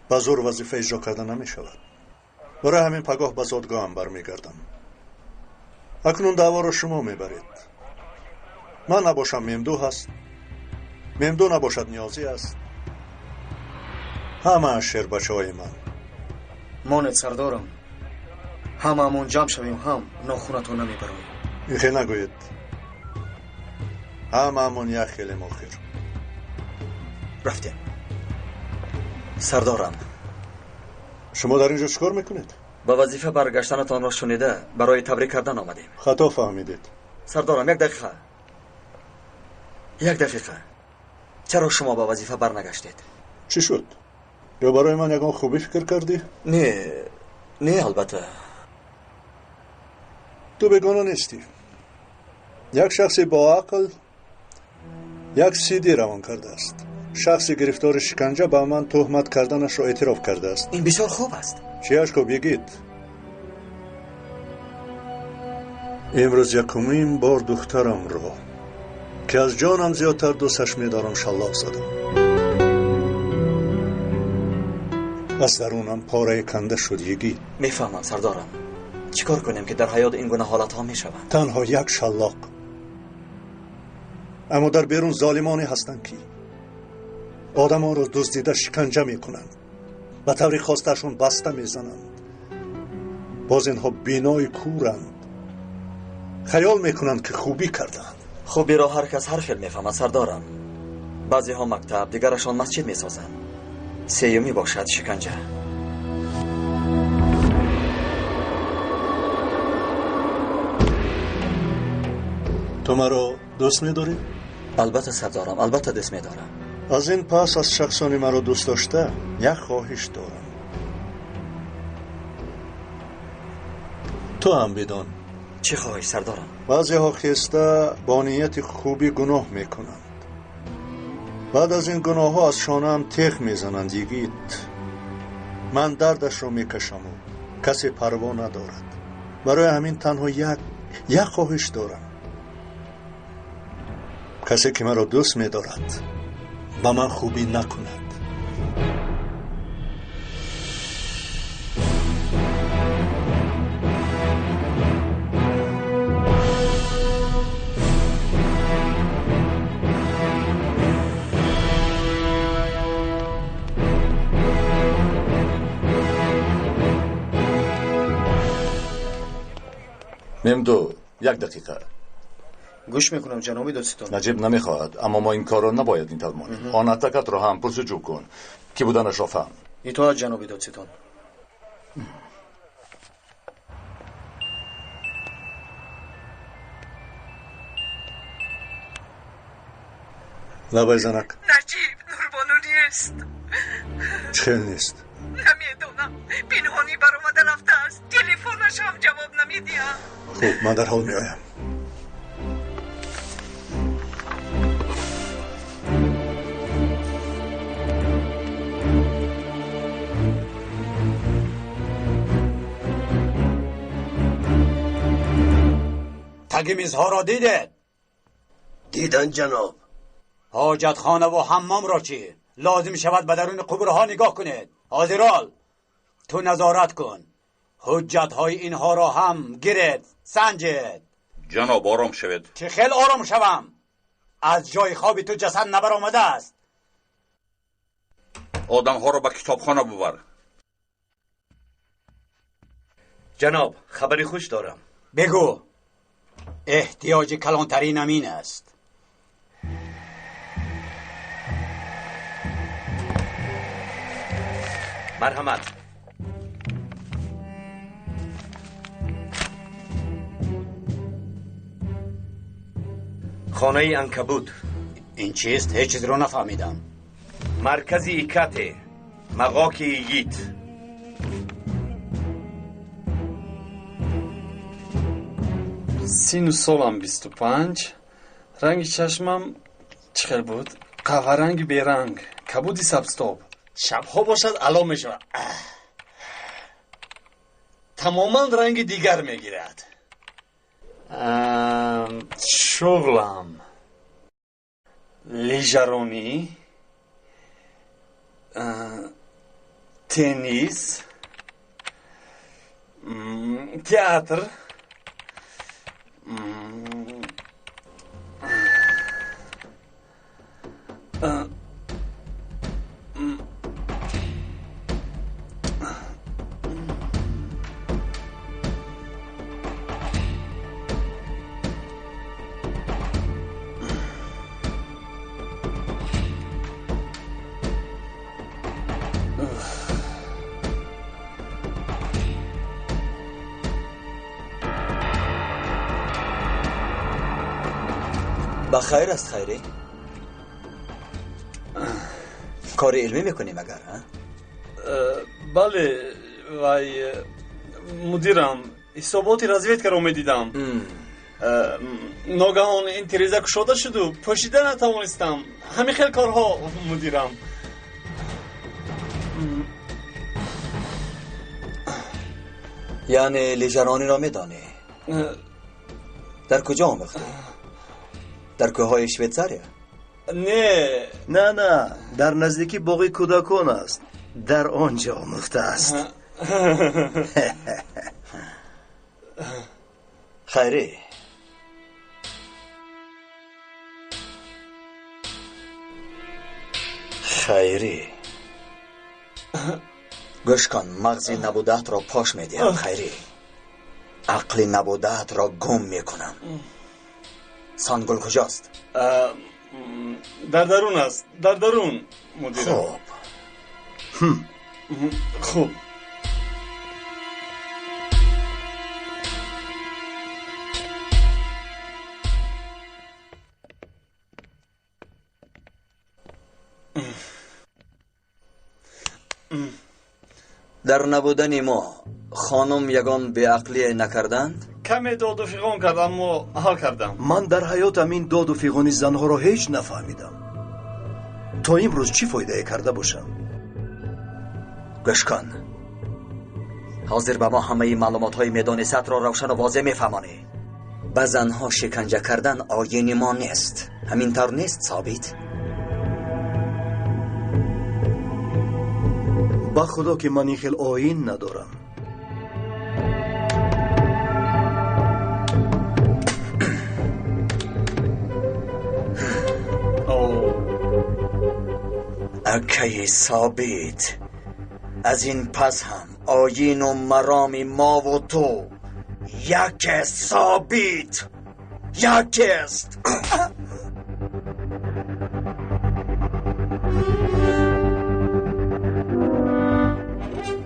ба зӯр вазифа иҷро карда намешавад. Барои ҳамин пагоҳ ба зодгоҳам бармегардам. Акнун даъворо шумо мебаред. Ман набошам, Мемду ҳаст. Мемду набошад, Ниёзӣ аст. Ҳамааш шербачаҳои ман. Монед, сардорам. Ҳамаамон ҷамъ шавем, ҳам нохунатон намебароем. Ихе нагӯед. Ҳамаамон як хелем охир. Рафтем. Сардорам. Шумо дар ин ҷо чӣ кор мекунед? Ба вазифа баргаштанатонро шунида барои табрик кардан омадем. Хато фаҳмидед. Сардорам, як дақиқа. Як дақиқа. Чаро шумо ба вазифа барнагаштед? Чӣ шуд? Ё барои ман ягон хубӣ фикр кардӣ? Не, не, албатта. Ту бегона нестӣ. Як шахси боақл як сидӣ равон кардааст. Шахси гирифтори шиканҷа ба ман туҳмат карданашро эътироф кардааст. Ин бисёр хуб аст. Чиаш хуб, йигит? Имрӯз якумин бор духтарамро, ки аз ҷонам зиёдтар дӯсташ медорам, шаллоқ задам. Аз дарунам пораи канда шуд, йигит. Мефаҳмам, сардорам. Чӣ кор кунем, ки дар ҳаёт ин гуна ҳолатҳо мешаванд? Танҳо як шаллоқ. Аммо дар берун золимоне ҳастанд, ки одамонро дуздида шиканҷа мекунанд, ба таври хостаашон баста мезананд. Боз инҳо бинои кӯранд, хаёл мекунанд, ки хубӣ кардаанд. Хубиро ҳар кас ҳар хел мефаҳмад, сардорам. Баъзеҳо мактаб, дигарашон масҷид месозанд. Сеюмӣ бошад шиканҷа. Ту маро дӯст медорӣ? Албатта, сардорам, албатта дӯст медорам. Аз ин пас аз шахсони маро дӯст дошта як хоҳиш дорам. Ту ҳам бидон. Чӣ хоҳиш, сардорам? Баъзеҳо хеста бо нияти хубӣ гуноҳ мекунанд. Баъд аз ин гуноҳҳо аз шонаам теғ мезананд, йигит. Ман дардашро мекашаму касе парво надорад. Барои ҳамин танҳо як хоҳиш дорам. Касе ки маро дӯст медорад, ба ман хубӣ накунад. Мемду, як дақиқа. Гӯш мекунам, ҷаноби додситон. Наҷиб намехоҳад, аммо мо ин корро набояд ин тавр монем. Он атакатро ҳам пурсуҷӯ кун, ки буданашро фаҳм. Итоат, ҷаноби додситон. Лабай, занак. Наҷиб, Нурбону нест. Чӣ хел нест? Намедонам, пинҳонӣ баромада рафтааст, телефонаш ҳам ҷавоб намедиҳад. Хуб, ман дарҳол меоям. Таги мизҳоро дидед? Дидан, ҷаноб. Ҳоҷатхонаву ҳаммомро чӣ? Лозим шавад ба даруни қубурҳо нигоҳ кунед. Ҳозирол, ту назорат кун. Ҳуҷҷатҳои инҳоро ҳам гиред, санҷед. Ҷаноб, ором шавед. Чӣ хел ором шавам? Аз ҷои хоби ту ҷасад набаромадааст. Одамҳоро ба китобхона бубар. Ҷаноб, хабари хуш дорам. Бигӯ. Эҳтиёҷи калонтаринам ин аст. Марҳамат. Хонаи анкабут. Ин чист? Ҳеҷ чизро нафаҳмидам. Маркази Икате, мағоки йит. Сину солам 25, ранги чашмам чӣ хел буд? Қаҳваранги беранг, кабуди сабзтоб. Шабҳо бошад ало мешавад, тамоман ранги дигар мегирад. Шуғлам лижаронӣ, теннис, театр. Ба хайр аст, Хайрӣ? Кори илмӣ мекунӣ магар? Бале, вай, мудирам, ҳисоботи разведкаро медидам. Ногаҳон ин тиреза кушода шуду пӯшида натавонистам. Ҳамин хел корҳо, мудирам. Яъне лижарониро медонӣ? Дар куҷо омӯхтӣ? Дар кӯҳҳои Швейтсария? Не. На, на, дар наздики боғи кӯдакон аст. Дар он ҷо омӯхтааст. Хайрӣ, Хайрӣ, гӯш кун, мағзи набудаатро пош медиҳам. Хайрӣ, ақли набудаатро гум мекунам. Сангул куҷост? Дар дарун аст, дар дарун, мудирам. Хуб. Хуб. Дар набудани мо хонум ягон беақлие накарданд? Каме доду фиғон кард, аммо ҳал кардам. Ман дар ҳаётам ин доду фиғони занҳоро ҳеҷ нафаҳмидам. То имрӯз чӣ фоидае карда бошам? Гӯш кун, ҳозир ба мо ҳамаи маълумотҳои медонистатро равшану возеҳ мефаҳмонӣ. Ба занҳо шиканҷа кардан оини мо нест. Ҳамин тавр нест, Собит? Ба худо ки ман ин хел оин надорам. Акаи Собит, аз ин пас ҳам оину мароми мову ту яке, Собит, Якест.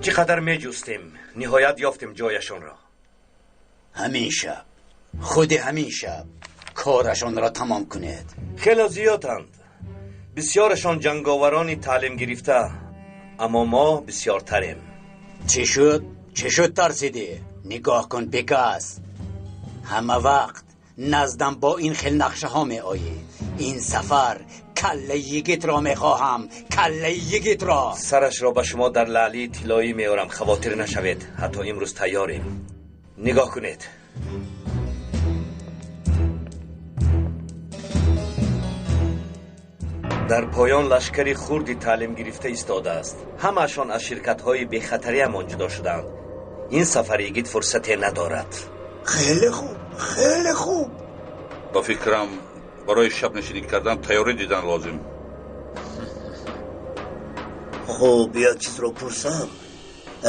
Чӣ қадар меҷустем, ниҳоят ёфтем ҷояшонро. Ҳамин шаб, худи ҳамин шаб корашонро тамом кунед. Хеле зиёданд. Бисёрашон ҷанговарони таълим гирифта, аммо мо бисёртарем. Чӣ шуд? Чӣ шуд тарсидӣ? Нигоҳ кун Бекас. Ҳама вақт наздам бо ин хел нақшаҳо меоӣ. Ин сафар каллаи йигитро мехоҳам, каллаи йигитро. Сарашро ба шумо дар лаълии тиллоӣ меорам, хавотир нашавед. Ҳатто имрӯз тайёрем. Нигоҳ кунед. Дар поён лашкари хурди таълим гирифта истодааст. Ҳамаашон аз ширкатҳои бехатариамон ҷудо шудаанд. Ин сафар йигит фурсате надорад. Хеле хуб, хеле хуб. Ба фикрам барои шабнишинӣ кардан тайёрӣ дидан лозим. Хуб, як чизро пурсам.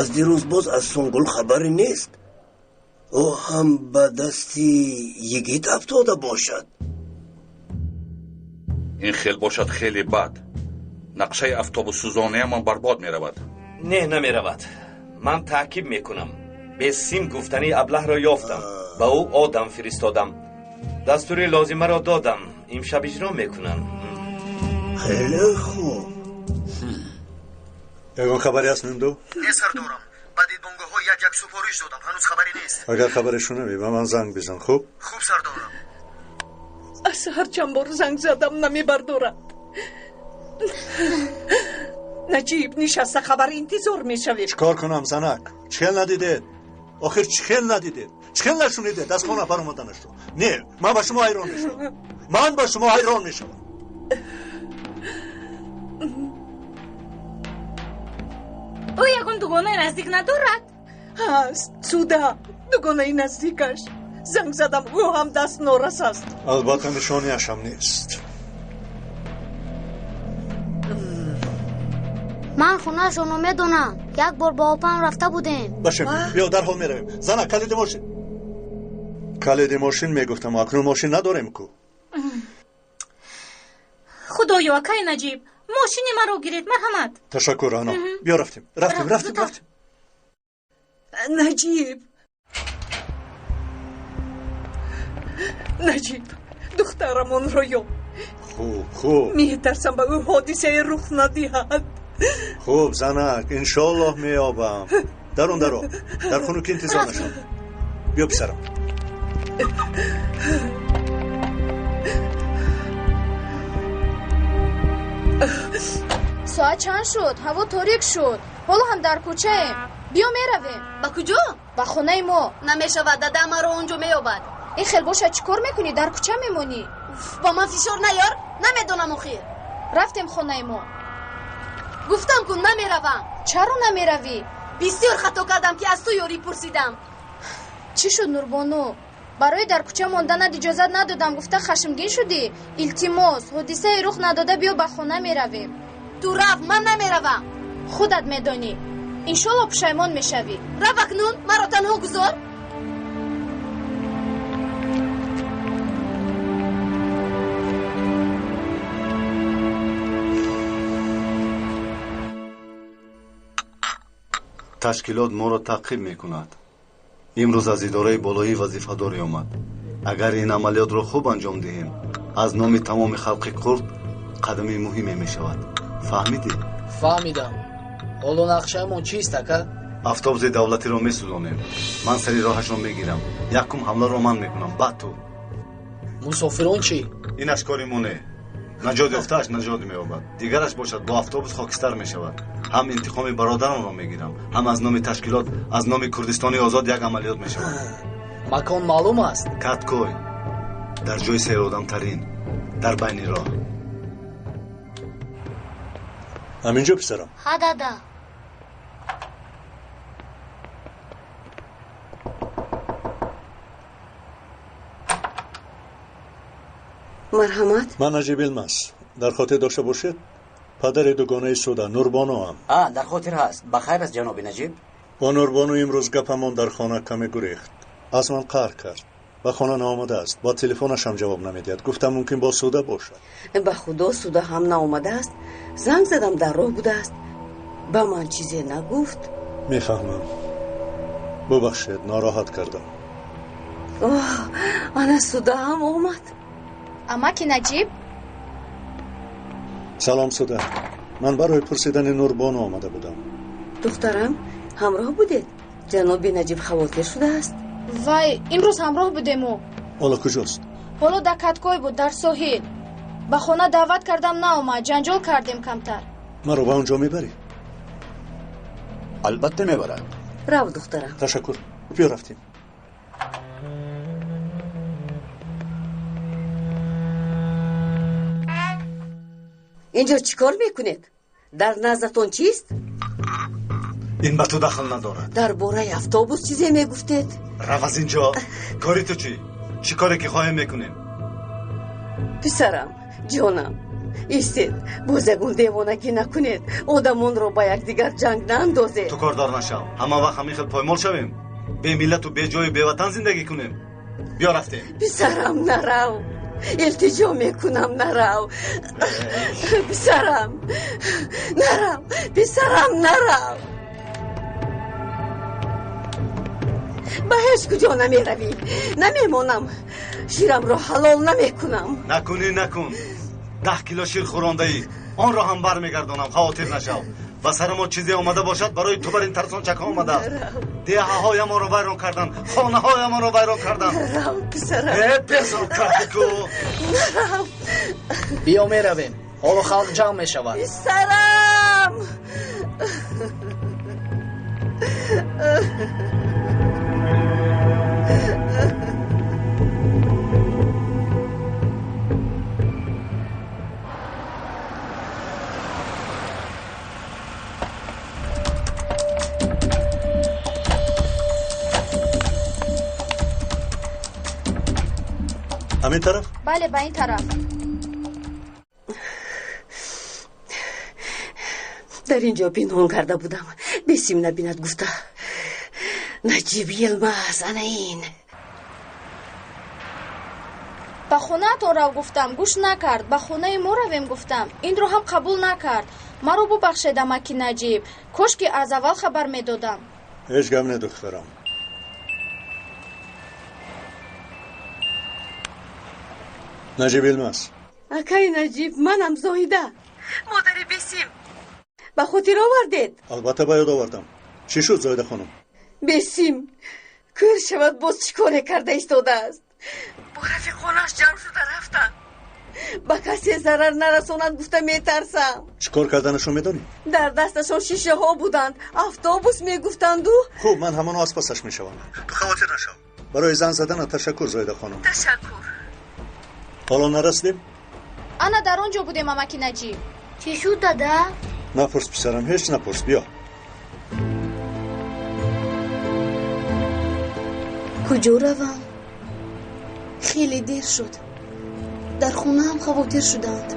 Аз дирӯз боз аз Сунгул хабаре нест. Ӯ ҳам ба дасти йигит афтода бошад. Ин хел бошад хеле бад. Нақшаи автобуссӯзониамон барбод меравад. Не, намеравад. Ман таъкиб мекунам. Бесим гуфтани аблаҳро ёфтам. Ба ӯ одам фиристодам. Дастури лозимаро додам. Имшаб иҷро мекунам. Хеле хуб. Ягон хабаре ҳаст, Нунду? Не, сардорам. Ба дидбонгоҳҳо як-як супориш додам. Ҳанӯз хабаре нест. Агар хабаре шунавӣ, ба ман занг бизан, хуб? Хуб, сардорам. Аз ҳар чанд бор занг задам, намебардорад. Наҷиб, нишаста хабар интизор мешавем. Чӣ кор кунам, занак? Чӣ хел надидед? Охир чӣ хел надидед? Чӣ хел нашунидед аз хона баромаданашро? Не, ман ба шумо ҳайрон мешавам. Ман ба шумо ҳайрон мешавам. Ӯ ягон дугонаи наздик надорад? Ҳаст, Суда, дугонаи наздикаш. Занг задам, ӯ ҳам даст норас аст. Албатта нишониашам нест. Ман хонаашонро медонам. Як бор бо опам рафта будем. Башем, биё дарҳол меравем. Зана, калиди мошин. Калиди мошин мегуфтам, акнун мошин надорем ку. Худоё, акай Наҷиб, мошини маро гиред, марҳамат. Ташаккур, ано. Биё рафтем. Рафтем, рафтем, рафтем. Наҷиб. Наҷиб, духтарамонро ёб. Хуб, хуб. Метарсам ба ӯ ҳодисае рух надиҳад. Хуб, занак, иншоаллоҳ меёбам. Дарун даро. Дар хунуки интизор нашав. Биё писарам. Соат чанд шуд? Ҳаво торик шуд. Ҳоло ҳам дар кӯчаем. Биё меравем. Ба куҷо? Ба хонаи мо. Намешавад, дада маро он ҷо меёбад. Ин хел бошад чӣ кор мекунӣ? Дар кӯча мемонӣ. Ба ман фишор наёр, намедонам охир. Рафтем хонаи мо. Гуфтам ку намеравам. Чаро намеравӣ? Бисёр хато кардам ки аз ту ёрӣ пурсидам. Чӣ шуд, Нурбону? Барои дар кӯча монданат иҷозат надодам, гуфта хашмгин шудӣ? Илтимос, ҳодисае рух надода биё ба хона меравем. Ту рав, ман намеравам. Худат медонӣ. Иншолло пушаймон мешавӣ. Рав акнун, маро танҳо гузор. Ташкилот моро таъқиб мекунад. Имрӯз аз идораи болоӣ вазифадорӣ омад. Агар ин амалиётро хуб анҷом диҳем, аз номи тамоми халқи курд қадами муҳиме мешавад. Фаҳмидӣ? Фаҳмидам. Ҳоло нақшаамон чист, ака? Автобуси давлатиро месӯзонем. Ман сари роҳашро мегирам. Якум ҳамларо ман мекунам, баъд ту. Мусофирон чӣ? Инаш кори мо не. Наҷот ёфтааш наҷот меёбад. Дигараш бошад бо автобус хокистар мешавад. Ҳам интиқоми бародаронро мегирам, ҳам аз номи ташкилот, аз номи Курдистони озод як амалиёт мешавад. Макон маълум аст? Каткой, дар ҷои серодамтарин, дар байни роҳ. Ҳаминҷо писарам? Ҳа, дада. Марҳамат. Ман Наҷиб Илмаз. Дар хотир дошта бошед, падари дугонаи Суда Нурбоноам. Дар хотир ҳаст. Ба хайр аст, ҷаноби Наҷиб? Бо Нурбону имрӯз гапамон дар хона каме гурехт. Аз ман қаҳр кард. Ба хона наомадааст, бо телефонаш ҳам ҷавоб намедиҳад. Гуфтам мумкин бо Суда бошад. Ба худо, Суда ҳам наомадааст. Занг задам, дар роҳ будааст. Ба ман чизе нагуфт. Мефаҳмам. Бубахшед, нороҳат кардам. Оҳ, ана Суда ҳам омад. Амаки Наҷиб? Салом, Суда. Ман барои пурсидани Нурбону омада будам. Духтарам, ҳамроҳ будед? Ҷаноби Наҷиб хавотир шудааст. Вай, имрӯз ҳамроҳ будему. Ҳоло куҷост? Ҳоло дар Каткой буд, дар соҳил. Ба хона даъват кардам, наомад. Ҷанҷол кардем камтар. Маро ба он ҷо мебарӣ? Албатта мебарад. Рав, духтарам. Ташаккур. Биё рафтем. Инҷо чӣ кор мекунед? Дар наздатон чист? Ин ба ту дахл надорад. Дар бораи автобус чизе мегуфтед? Рав аз инҷо. Кори ту чӣ? Чӣ коре ки хоҳем мекунем? Писарам, ҷонам, истед, боз ягон девонагӣ накунед. Одамонро ба якдигар ҷанг наандозед. Ту кордор нашав. Ҳама вақт ҳамин хел поймол шавем? Бемиллату беҷою беватан зиндагӣ кунем? Биё рафтем. Писарам, нарав. Илтиҷо мекунам, нарав. Писарам, нарав. Писарам, нарав. Ба ҳеҷ куҷо намеравӣ. Намемонам. Ширамро ҳалол намекунам. Накунӣ, накун. 10 кило шир хӯрондаӣ. Онро ҳам бармегардонам, хавотир нашав. Ба сари мо чизе омада бошад, барои ту бар ин тарсончакҳо омадааст. Деҳаҳоямонро вайрон карданд, хонаҳоямонро вайрон карданд. Нарав, писарам. Э, безор кардӣ ку. Нарав. Биё меравем. Ҳоло халқ ҷамъ мешавад. Писарам. Ҳамин тараф? Бале, ба ин тараф. Дар ин ҷо пинҳон карда будам, Бесим набинад гуфта. Наҷиб Йилмаз, ана ин. Ба хонаатон рав гуфтам, гӯш накард. Ба хонаи мо равем гуфтам, инро ҳам қабул накард. Маро бубахшед, амаки Наҷиб. Кош ки аз аввал хабар медодам. Ҳеҷ гап не, духтарам. Наҷиб Йилмаз. Акаи Наҷиб, манам Зоҳида, модари Бесим. Ба хотир овардед? Албатта ба ёд овардам. Чӣ шуд, Зоҳида хонум? Бесим кӯр шавад, боз чӣ коре карда истодааст? Бо рафиқонаш ҷамъ шуда рафтанд. Ба касе зарар нарасонанд гуфта метарсам. Чӣ кор карданашон медонӣ? Дар дасташон шишаҳо буданд, автобус мегуфтанду. Хуб, ман ҳамоно аз пасаш мешавам. Ту хавотир нашав. Барои занг задана ташаккур, Зоҳида хонум. Ташаккур. Ҳоло нарасидем? Ана дар он ҷо будем, амаки Наҷиб. Чӣ шуд, дада? Напурс, писарам, ҳеҷ напурс. Биё. Куҷо равам? Хеле дер шуд. Дар хона ҳам хавотир шуданд.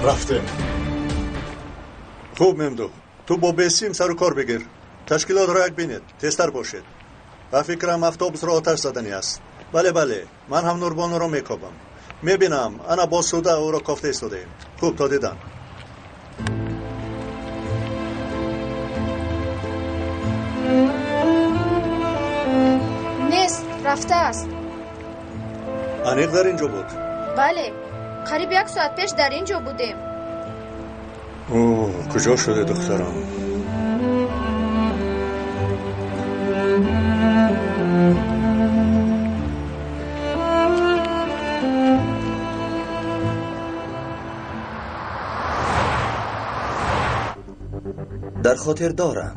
Рафтем. Хуб, Мемду, ту бо Бесим сару кор бигир. Ташкилотро як бинед, тезтар бошед. Ба фикрам, автобусро оташ заданӣ аст. Бале, бале, ман ҳам Нурбонуро мекобам. Мебинам, ана бо Суда ӯро кофта истодаем. Хуб, то дидан. Нест, рафтааст. Аниқ дар ин ҷо буд? Бале, қариб як соат пеш дар ин ҷо будем. О, куҷо шуде, духтарам? Дар хотир дорам,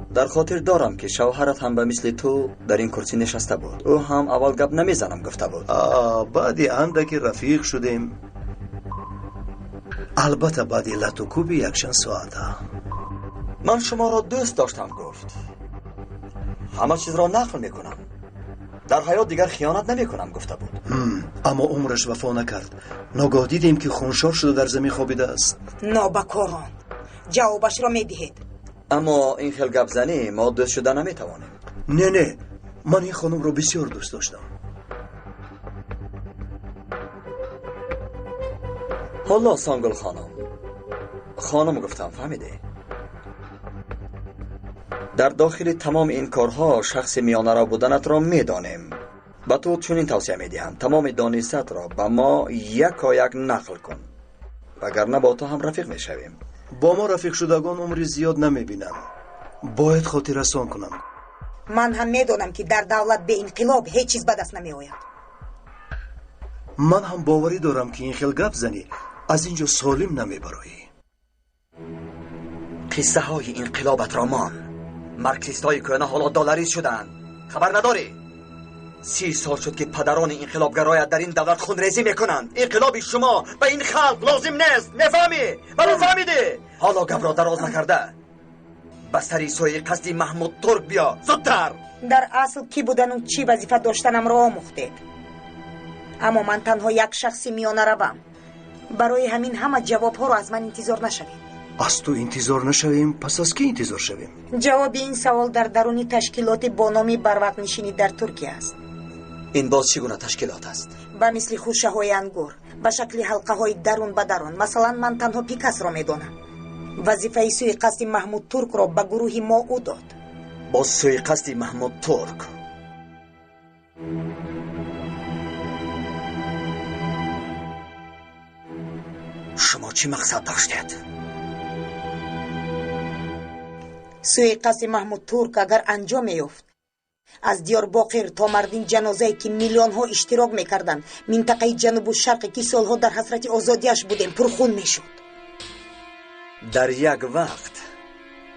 дар хотир дорам, ки шавҳарат ҳам ба мисли ту дар ин курсӣ нишаста буд. Ӯ ҳам аввал гап намезанам гуфта буд. Баъди андаке рафиқ шудем. Албатта, баъди лату кӯби якчанд соата. Ман шуморо дӯст доштам, гуфт. Ҳама чизро нақл мекунам. Дар ҳаёт дигар хиёнат намекунам гуфта буд. Аммо умраш вафо накард. Ногоҳ дидем ки хуншор шуда дар замин хобидааст. Нобакорон, ҷавобашро медиҳед. Аммо ин хел гапзанӣ мо дӯст шуда наметавонем. Не, не, ман ин хонумро бисёр дӯст доштам. Ҳоло Сонгул хонум, хонум гуфтам, фаҳмидӣ? Дар дохили тамоми ин корҳо шахси миёнаро буданатро медонем. Ба ту чунин тавсия медиҳам: тамоми донистатро ба мо якояк нақл кун, вагарна бо ту ҳам рафиқ мешавем. Бо мо рафиқ шудагон умри зиёд намебинам. Бояд хотиррасон кунам. Ман ҳам медонам, ки дар давлат бе инқилоб ҳеҷ чиз ба даст намеояд. Ман ҳам боварӣ дорам, ки ин хел гап занӣ аз ин ҷо солим намебароӣ. Қиссаҳои инқилобатро мон. Марксистҳои кӯҳна ҳоло долларист шудаанд. Хабар надорӣ? 30 сол шуд, ки падарони инқилобгароят дар ин давлат хунрезӣ мекунанд. Инқилоби шумо ба ин халқ лозим нест. Мефаҳмӣ? Маро фаҳмидӣ? Ҳоло гапро дароз накарда ба сари суиқасди Маҳмуд Турк биё, зудтар. Дар асл кӣ будану чӣ вазифа доштанамро омӯхтед. Аммо ман танҳо як шахси миёнаравам. Барои ҳамин ҳама ҷавобҳоро аз ман интизор нашавед. Аз ту интизор нашавем, пас аз кӣ интизор шавем? Ҷавоби ин савол дар даруни ташкилоти бо номи барвақтнишинӣ дар Туркия аст. Ин боз чӣ гуна ташкилот аст? Ба мисли хӯшаҳои ангур, ба шакли ҳалқаҳои дарун ба дарун. Масалан, ман танҳо Пикасро медонам. Вазифаи суиқасди Маҳмуд Туркро ба гурӯҳи мо ӯ дод. Боз суиқасди Маҳмуд Турк. Шумо чӣ мақсад доштед? Суиқасди Маҳмуд Турк агар анҷом меёфт, аз Диёрбоқир то Мардин ҷанозае ки миллионҳо иштирок мекарданд, минтақаи ҷанубу шарқе ки солҳо дар ҳасрати озодиаш будем, пурхун мешуд. Дар як вақт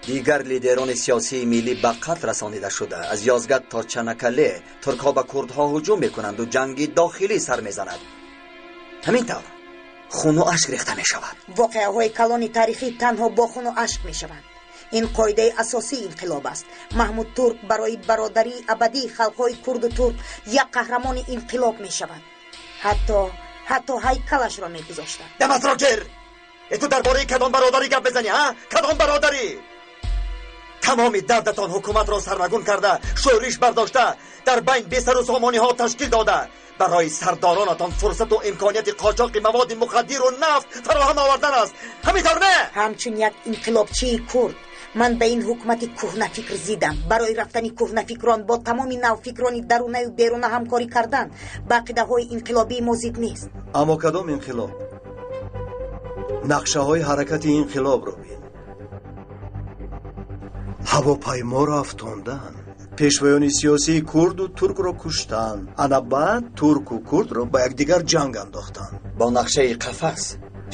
дигар лидерони сиёсии миллӣ ба қатл расонида шуда, аз Ёзгат то Чанакале туркҳо ба курдҳо ҳуҷум мекунанду ҷанги дохилӣ сар мезанад. Ҳамин тавр хуну ашк рехта мешавад. Воқеаҳои калони таърихӣ танҳо бо хуну ашк мешаванд. Ин қоидаи асосии инқилоб аст. Маҳмуд Турк барои бародарии абадии халқҳои курду турк як қаҳрамони инқилоб мешавад. Ҳатто ҳайкалашро мегузоштанд. Даматро гир! Э, ту дар бораи кадом бародарӣ гап мезанӣ, ҳа? Кадом бародарӣ? Тамоми дардатон ҳукуматро сарнагун карда, шӯриш бардошта, дар байн бесару сомониҳо ташкил дода, барои сардоронатон фурсату имконияти қочоқи маводи мухаддиру нафт фароҳам овардан аст. Ҳамин тавр не? Ҳамчун як инқилобчии курд ман ба ин ҳукумати кӯҳнафикр зидам. Барои рафтани кӯҳнафикрон бо тамоми навфикрони дарунаю беруна ҳамкорӣ кардан ба ақидаҳои инқилобии мо зид нест. Аммо кадом инқилоб? Нақшаҳои ҳаракати инқилобро бин. Ҳавопайморо афтондан, пешвоёни сиёсии курду туркро куштан, ана баъд турку курдро ба якдигар ҷанг андохтан. Бо нақшаи қафас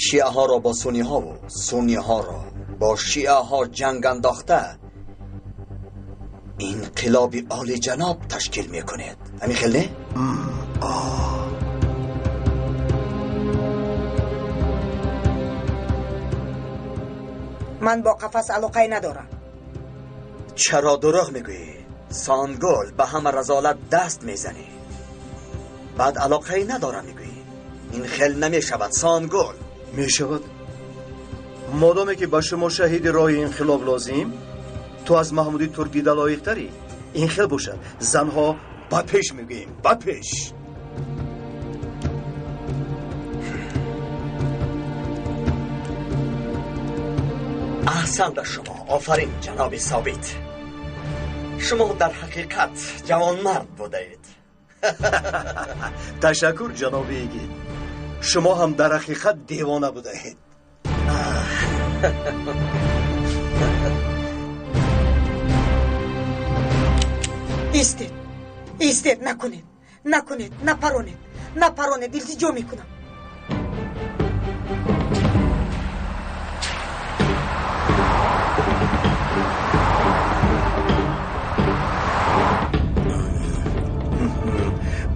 шиаҳоро бо сунниҳову сунниҳоро бо шиаҳо ҷанг андохта инқилоби олиҷаноб ташкил мекунед. Ҳамин хел не? Ман бо қафас алоқае надорам. Чаро дурӯғ мегӯӣ? Сонгул, ба ҳама разолат даст мезанӣ, баъд алоқае надорам мегӯӣ. Ин хел намешавад, Сонгул. Мешавад. Модоме ки ба шумо шаҳиди роҳи инқилоб лозим, ту аз Маҳмуди Турк дида лоиқтарӣ. Ин хел бошад, занҳо ба пеш мегӯем, ба пеш. Аҳсан ба шумо, офарин ҷаноби Собит. Шумо дар ҳақиқат ҷавонмард будаед. Ташаккур ҷаноби Игит. Шумо ҳам дар ҳақиқат девона будаед. Истед, истед, накунед, накунед, напаронед, напаронед, илтиҷо мекунам.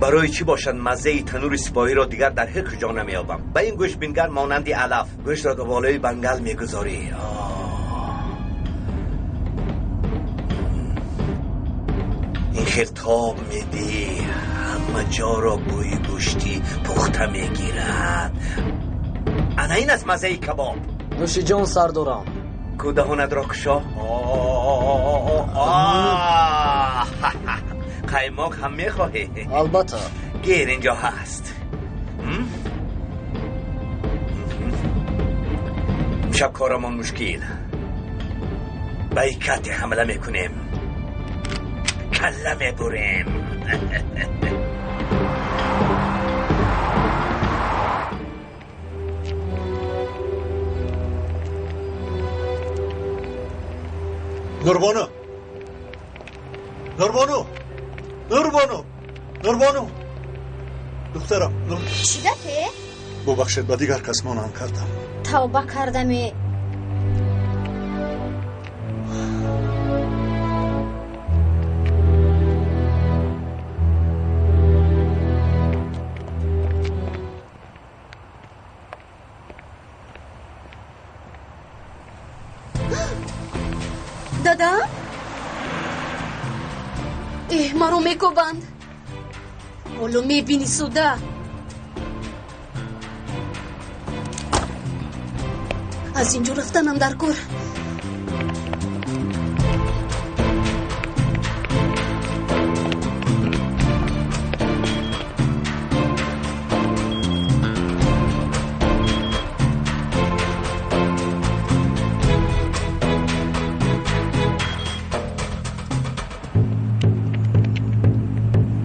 Барои чӣ бошад маззаи танури сипоҳиро дигар дар ҳеҷ куҷо намеёбам. Ба ин гӯшт бингар монанди алаф. Гӯштро ба болои бангал мегузорӣ. Ин хел тоб медиҳӣ, ҳама ҷоро бӯи гӯшти пухта мегирад. Ана ин аст маззаи кабоб. Нӯши ҷон, сардорам. Ку даҳонатро кушо. Қаймоқ ҳам мехоҳӣ? Албатта. Гир, инҷо ҳаст. Имшаб корамон мушкил. Ба икате ҳамла мекунем, калла мебурем. Нурбону, Нурбону, Нурбону, Нурбону, духтарам. Чӣ гапе? Бубахшед, ба дигар кас монанд кардам. Тавба кардаме. Дадам? Эҳ, маро мекобанд. Ҳоло мебинӣ, суда. Аз ин ҷо рафтанам дар кор.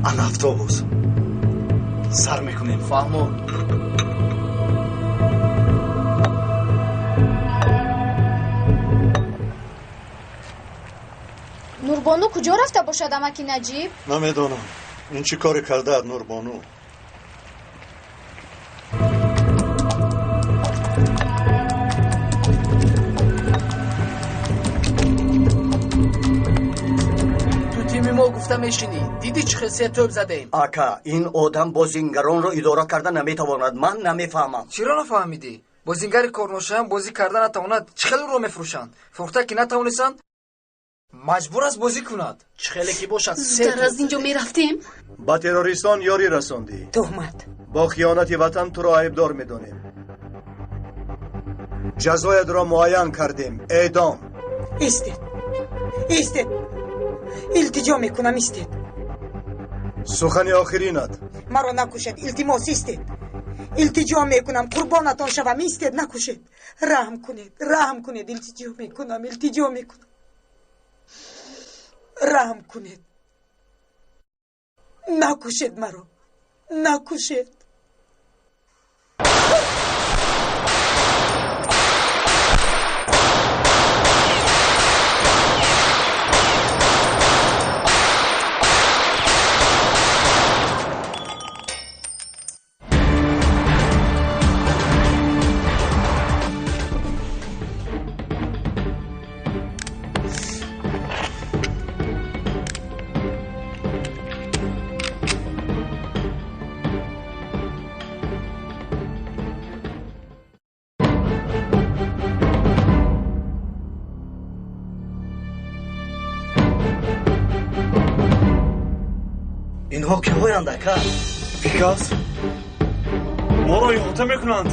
Ана автобус. Сар мекунем. Фаҳмо. Нурбону куҷо рафта бошад, амаки Наҷиб? Намедонам. Ин чӣ коре кардаад Нурбону? Ту тими мо гуфта мешинӣ. Дидӣ чӣ хел се тӯб задем? Ака, ин одам бозингаронро идора карда наметавонад. Ман намефаҳмам. Чиро нафаҳмидӣ? Бозингари корношоям бозӣ карда натавонад, чӣ хел ӯро мефурӯшанд? Фурӯхта ки натавонистанд, маҷбур аст бозӣ кунад. Чӣ хеле ки бошад, се Зудтар аз ин ҷо мерафтем. Ба террористон ёрӣ расондӣ. Туҳмат. Бо хиёнати ватан туро айбдор медонем. Ҷазоятро муайян кардем. Эъдом. Истед, истед, илтиҷо мекунам, истед. Сухани охиринат. Маро накушед, илтимос, истед. Илтиҷо мекунам, қурбонатон шавам, истед, накушед. Раҳм кунед, раҳм кунед, илтиҷо мекунам, илтиҷо мекунам, раҳм кунед, накушед маро, накушед. Инҳо киҳоянд, ака? Пикас, моро иҳота мекунанд.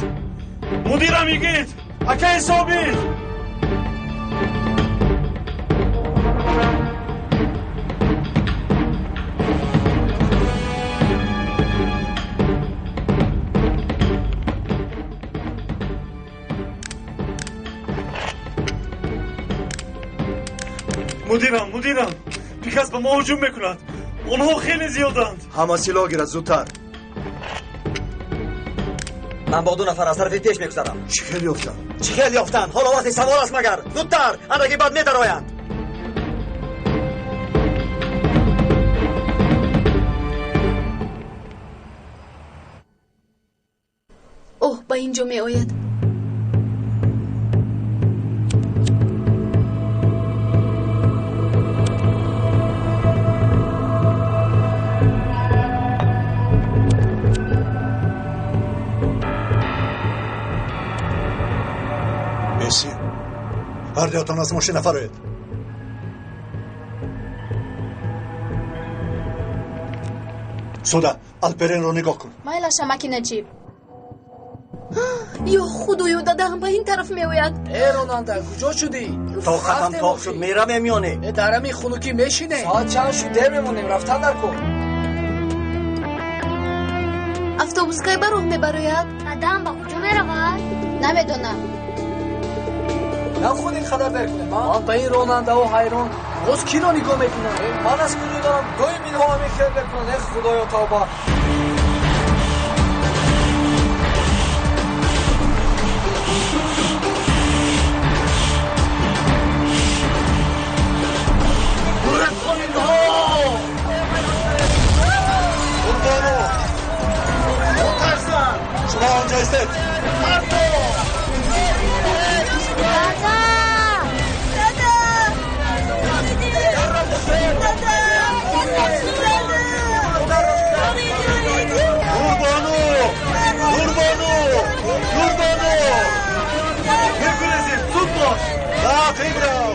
Мудирам Игит, акаи Собир. Мудирам, мудирам, Пикас ба мо ҳуҷум мекунад. Онҳо хеле зиёданд. Ҳама силоҳ гирад, зудтар. Ман бо ду нафар аз тарафи пеш мегузарам. Чӣ хел ёфтанд? Чӣ хел ёфтанд? Ҳоло вақти савол аст магар? Зудтар, андаки баъд медароянд. Оҳ, ба ин ҷо меояд. Бесим, ҳар дуятон аз мошина фароед. Суда, Алперенро нигоҳ кун. Майлаш, амаки Наҷиб. Ё худоё, дадам ба ин тараф меояд. Э, ронанда, куҷо шудӣ? Тоқатам тоқ шуд, меравем ё не? Э, дар ҳамин хунукӣ мешинем. Соат чанд шуд, дер мемонем, рафтан дар кор. Автобус кай ба роҳ мебарояд? Дадам ба куҷо меравад? Намедонам. На худ ин қадар дер кунем. Ман ба ин ронандаҳо ҳайрон. Боз кино нигоҳ мекунам. Ман аз куҷо дорам, доим инҳо ҳамин хел мекунанд. Э, худоё, тавба. Шумо онҷо истед. Нурбону! Нурбону! Нурбону! Мегурезем, зуд бош! Ба ақиб рав!